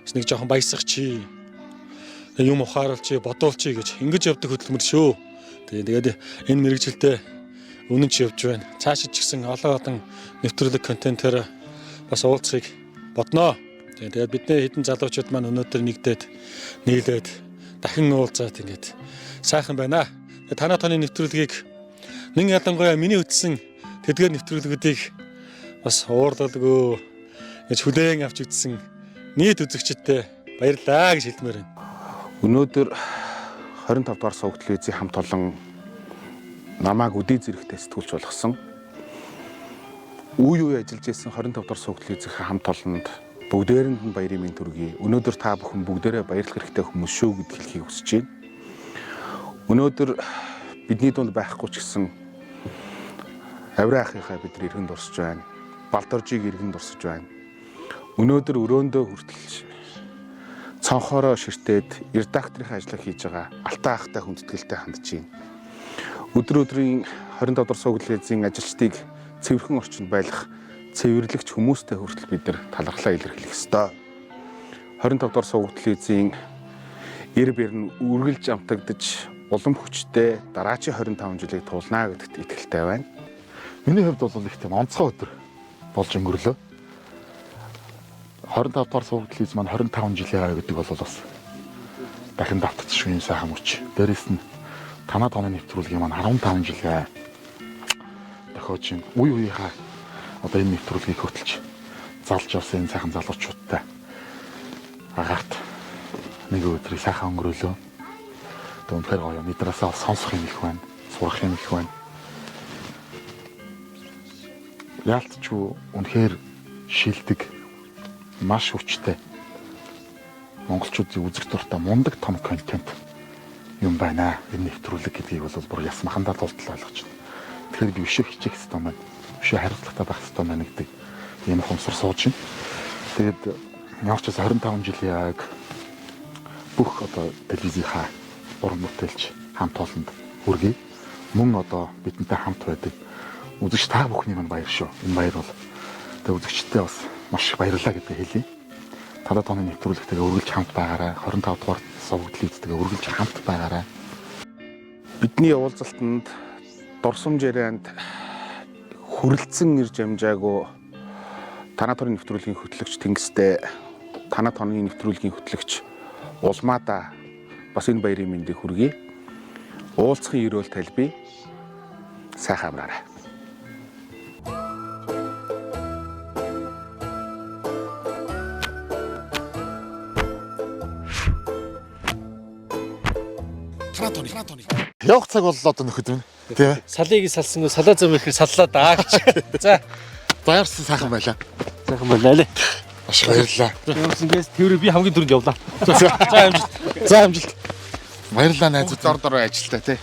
Бас нэг жоохон баясгачий. Юм ухааруулчий, бодуулчий гэж ингэж явдаг хөдөлмөр шүү. Тэгээд энэ мэрэгжилдээ үнэн ч явж байна. Цаашид ч гэсэн олон олон нэвтрүүлэг контентоор бас уулзахыг бодноо. Тэгээд бидний хэдэн залуучууд маань өнөөдөр нэгдээд нийлээд дахин уулзаад ингээд сайхан байна. Танаа тооны нэвтрүүлгийг нэн ялангуяа миний хөтөлсөн тэдгээр нэвтрүүлгүүдийг бас уурлалгүй гэж хүлээн авч үзсэн нийт үзэгчдэд баярлалаа гэж хэлмээр байна. Өнөөдөр 25 дугаар сувг телевизийн хамт олон намайг өдий зэрэгтэй сэтгүүлч болгосон. Үе үе ажиллаж исэн 25 дугаар сувг телевизийн хамт олонд бүгдээрэнд нь баярын мэнд хүргэе. Өнөөдөр та бүхэн бүгдээрээ баярлах хэрэгтэй хүмүүс шүү гэдгийг хэлхийг хүсэж байна. Өнөөдөр бидний дунд байхгүй ч гэсэн авираа ахыхаа бид нар иргэн дурсаж байна. Балдоржийг иргэн дурсаж байна. Өнөөдөр өрөөндөө хүртэл цонхоороо ширтээд редакторын ажлыг хийж байгаа алтан ахтай хүндэтгэлтэй хандж байна. Өдөр өдрийн 25 дугаар сувг телевизийн ажилчдыг цэвэрхэн орчинд байлгах цэвэрлэгч хүмүүстэй хүртэл бид нар талархлаа илэрхийлэх ёстой. 25 дугаар сувг телевизийн эр бэр нь үргэлж амтагдаж улам хүчтэй дараачийн 25 жилийг туулнаа гэдэгт итгэлтэй байна. Миний хувьд бол их тийм онцгой өдөр болж өнгөрлөө. 25 дугаар сувг телевиз маань 25 жилийн ай гэдэг бол бас дахин давтагдшгүй юм сайхан мөч. Дээрээс нь танаа тооны нэвтрүүлгийн маань 15 жилийн ай тохиож байна. Үе үеийнхаа одоо энэ нэвтрүүлгийг хөтөлж залж явсан энэ сайхан залуучуудтай агаарт нэг өдрийг сайхан өнгөрөөлөө. Тэг үнэхээр гоё. Эднээсээ сонсох юм их байна, сурах юм их байна. Яалтчгүй үнэхээр шилдэг, маш хүчтэй монголчуудын үзэх дуртай мундаг том контент юм байна. Энэ нэвтрүүлэг гэдгийг бол бүр яс махандаа тултал ойлгож байна. Тэгэхээр би өшөө хичээх хэрэгтэй байна. Өшөө хариуцлагатай байх хэрэгтэй байна гэдэг ийм ухамсар сууж байна. Тэгээд ямар ч байсан 25 жилийн аяг бүх одоо телевизийнхаа уран бүтээлч хамт олонд хүргэе. Мөн одоо бидэнтэй хамт байдаг үзэгч та бүхний маань баяр шүү. Энэ баяр бол тэгээ үзэгчдээ бас маш их баярлалаа гэдгийг хэлье. Талаа тооны нэвтрүүлэгтэйгээ үргэлж хамт байгаарай. 25 дугаар сувг телевизтэйгээ үргэлж хамт байгаарай. Бидний уулзалтанд дурсамж ярианд хүрэлцэн ирж амжаагүй танаа тооны нэвтрүүлгийн хөтлөгч Тэнгистэй, танаа тооны нэвтрүүлгийн хөтлөгч Улмаада бас энэ баярын мэндийг хүргэе. Уулзахын ерөөл тальбий. Сайхан амраарай. Явах цаг боллоо одоо нөхөд минь. Тийм ээ. Салыг салсангүй салаа зам ихээр саллаа даа гэж. За. Баярсан сайхан байлаа. Сайхан байлаа лээ. Маш их баярлалаа. Явсан гээс тэрвэр би хамгийн түрүүнд явлаа. За амжилт. За амжилт. Баярлалаа найзууд. Дор дор ажилтай тий.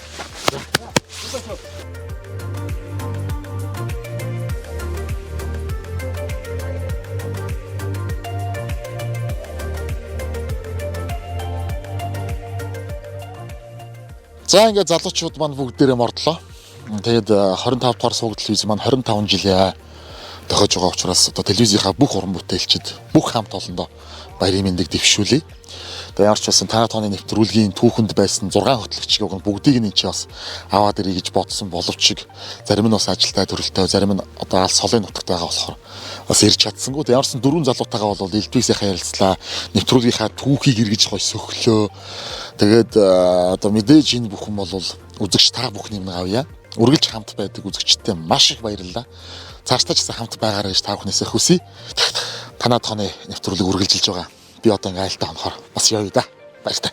За ингээд залуучууд маань бүгдээрээ мордлоо. Тэгээд 25 дугаар сууг телевиз маань 25 жилээ тохиож байгаа учраас одоо телевизийнхаа бүх уран бүтээлчид бүх хамт олондоо баярын мэндийг дэвшүүлье. Тэгээд ямар ч байсан та тооны нэвтрүүлгийн түүхэнд байсан 6 хөтлөгчийг уг нь бүгдийг нь энэ чи бас аваад ирье гэж бодсон боловч зарим нь бас ажилтай төрөлтэй, зарим нь одоо алс холын нутагт байгаа болохоор бас ирж чадсангүй. Тэгээд ямар ч сан дөрвөн залуутайгаа бол элдвийг сайхан ярилцлаа. Нэвтрүүлгийнхаа түүхийг эргэж гой сөхлөө. Тэгээд одоо мэдээж энэ бүхэн бол үзэгч та бүхний өмнө авъя. Үргэлж хамт байдаг үзэгчдээ маш их баярлалаа. Цаашдаа ч гэсэн хамт байгаарай гэж та бүхнээсээ хүсье. Танаа тооны нэвтрүүлэг үргэлжилж байгаа. Би одоо ингээ айлтаа хонохоор бас явъя да. Баяртай.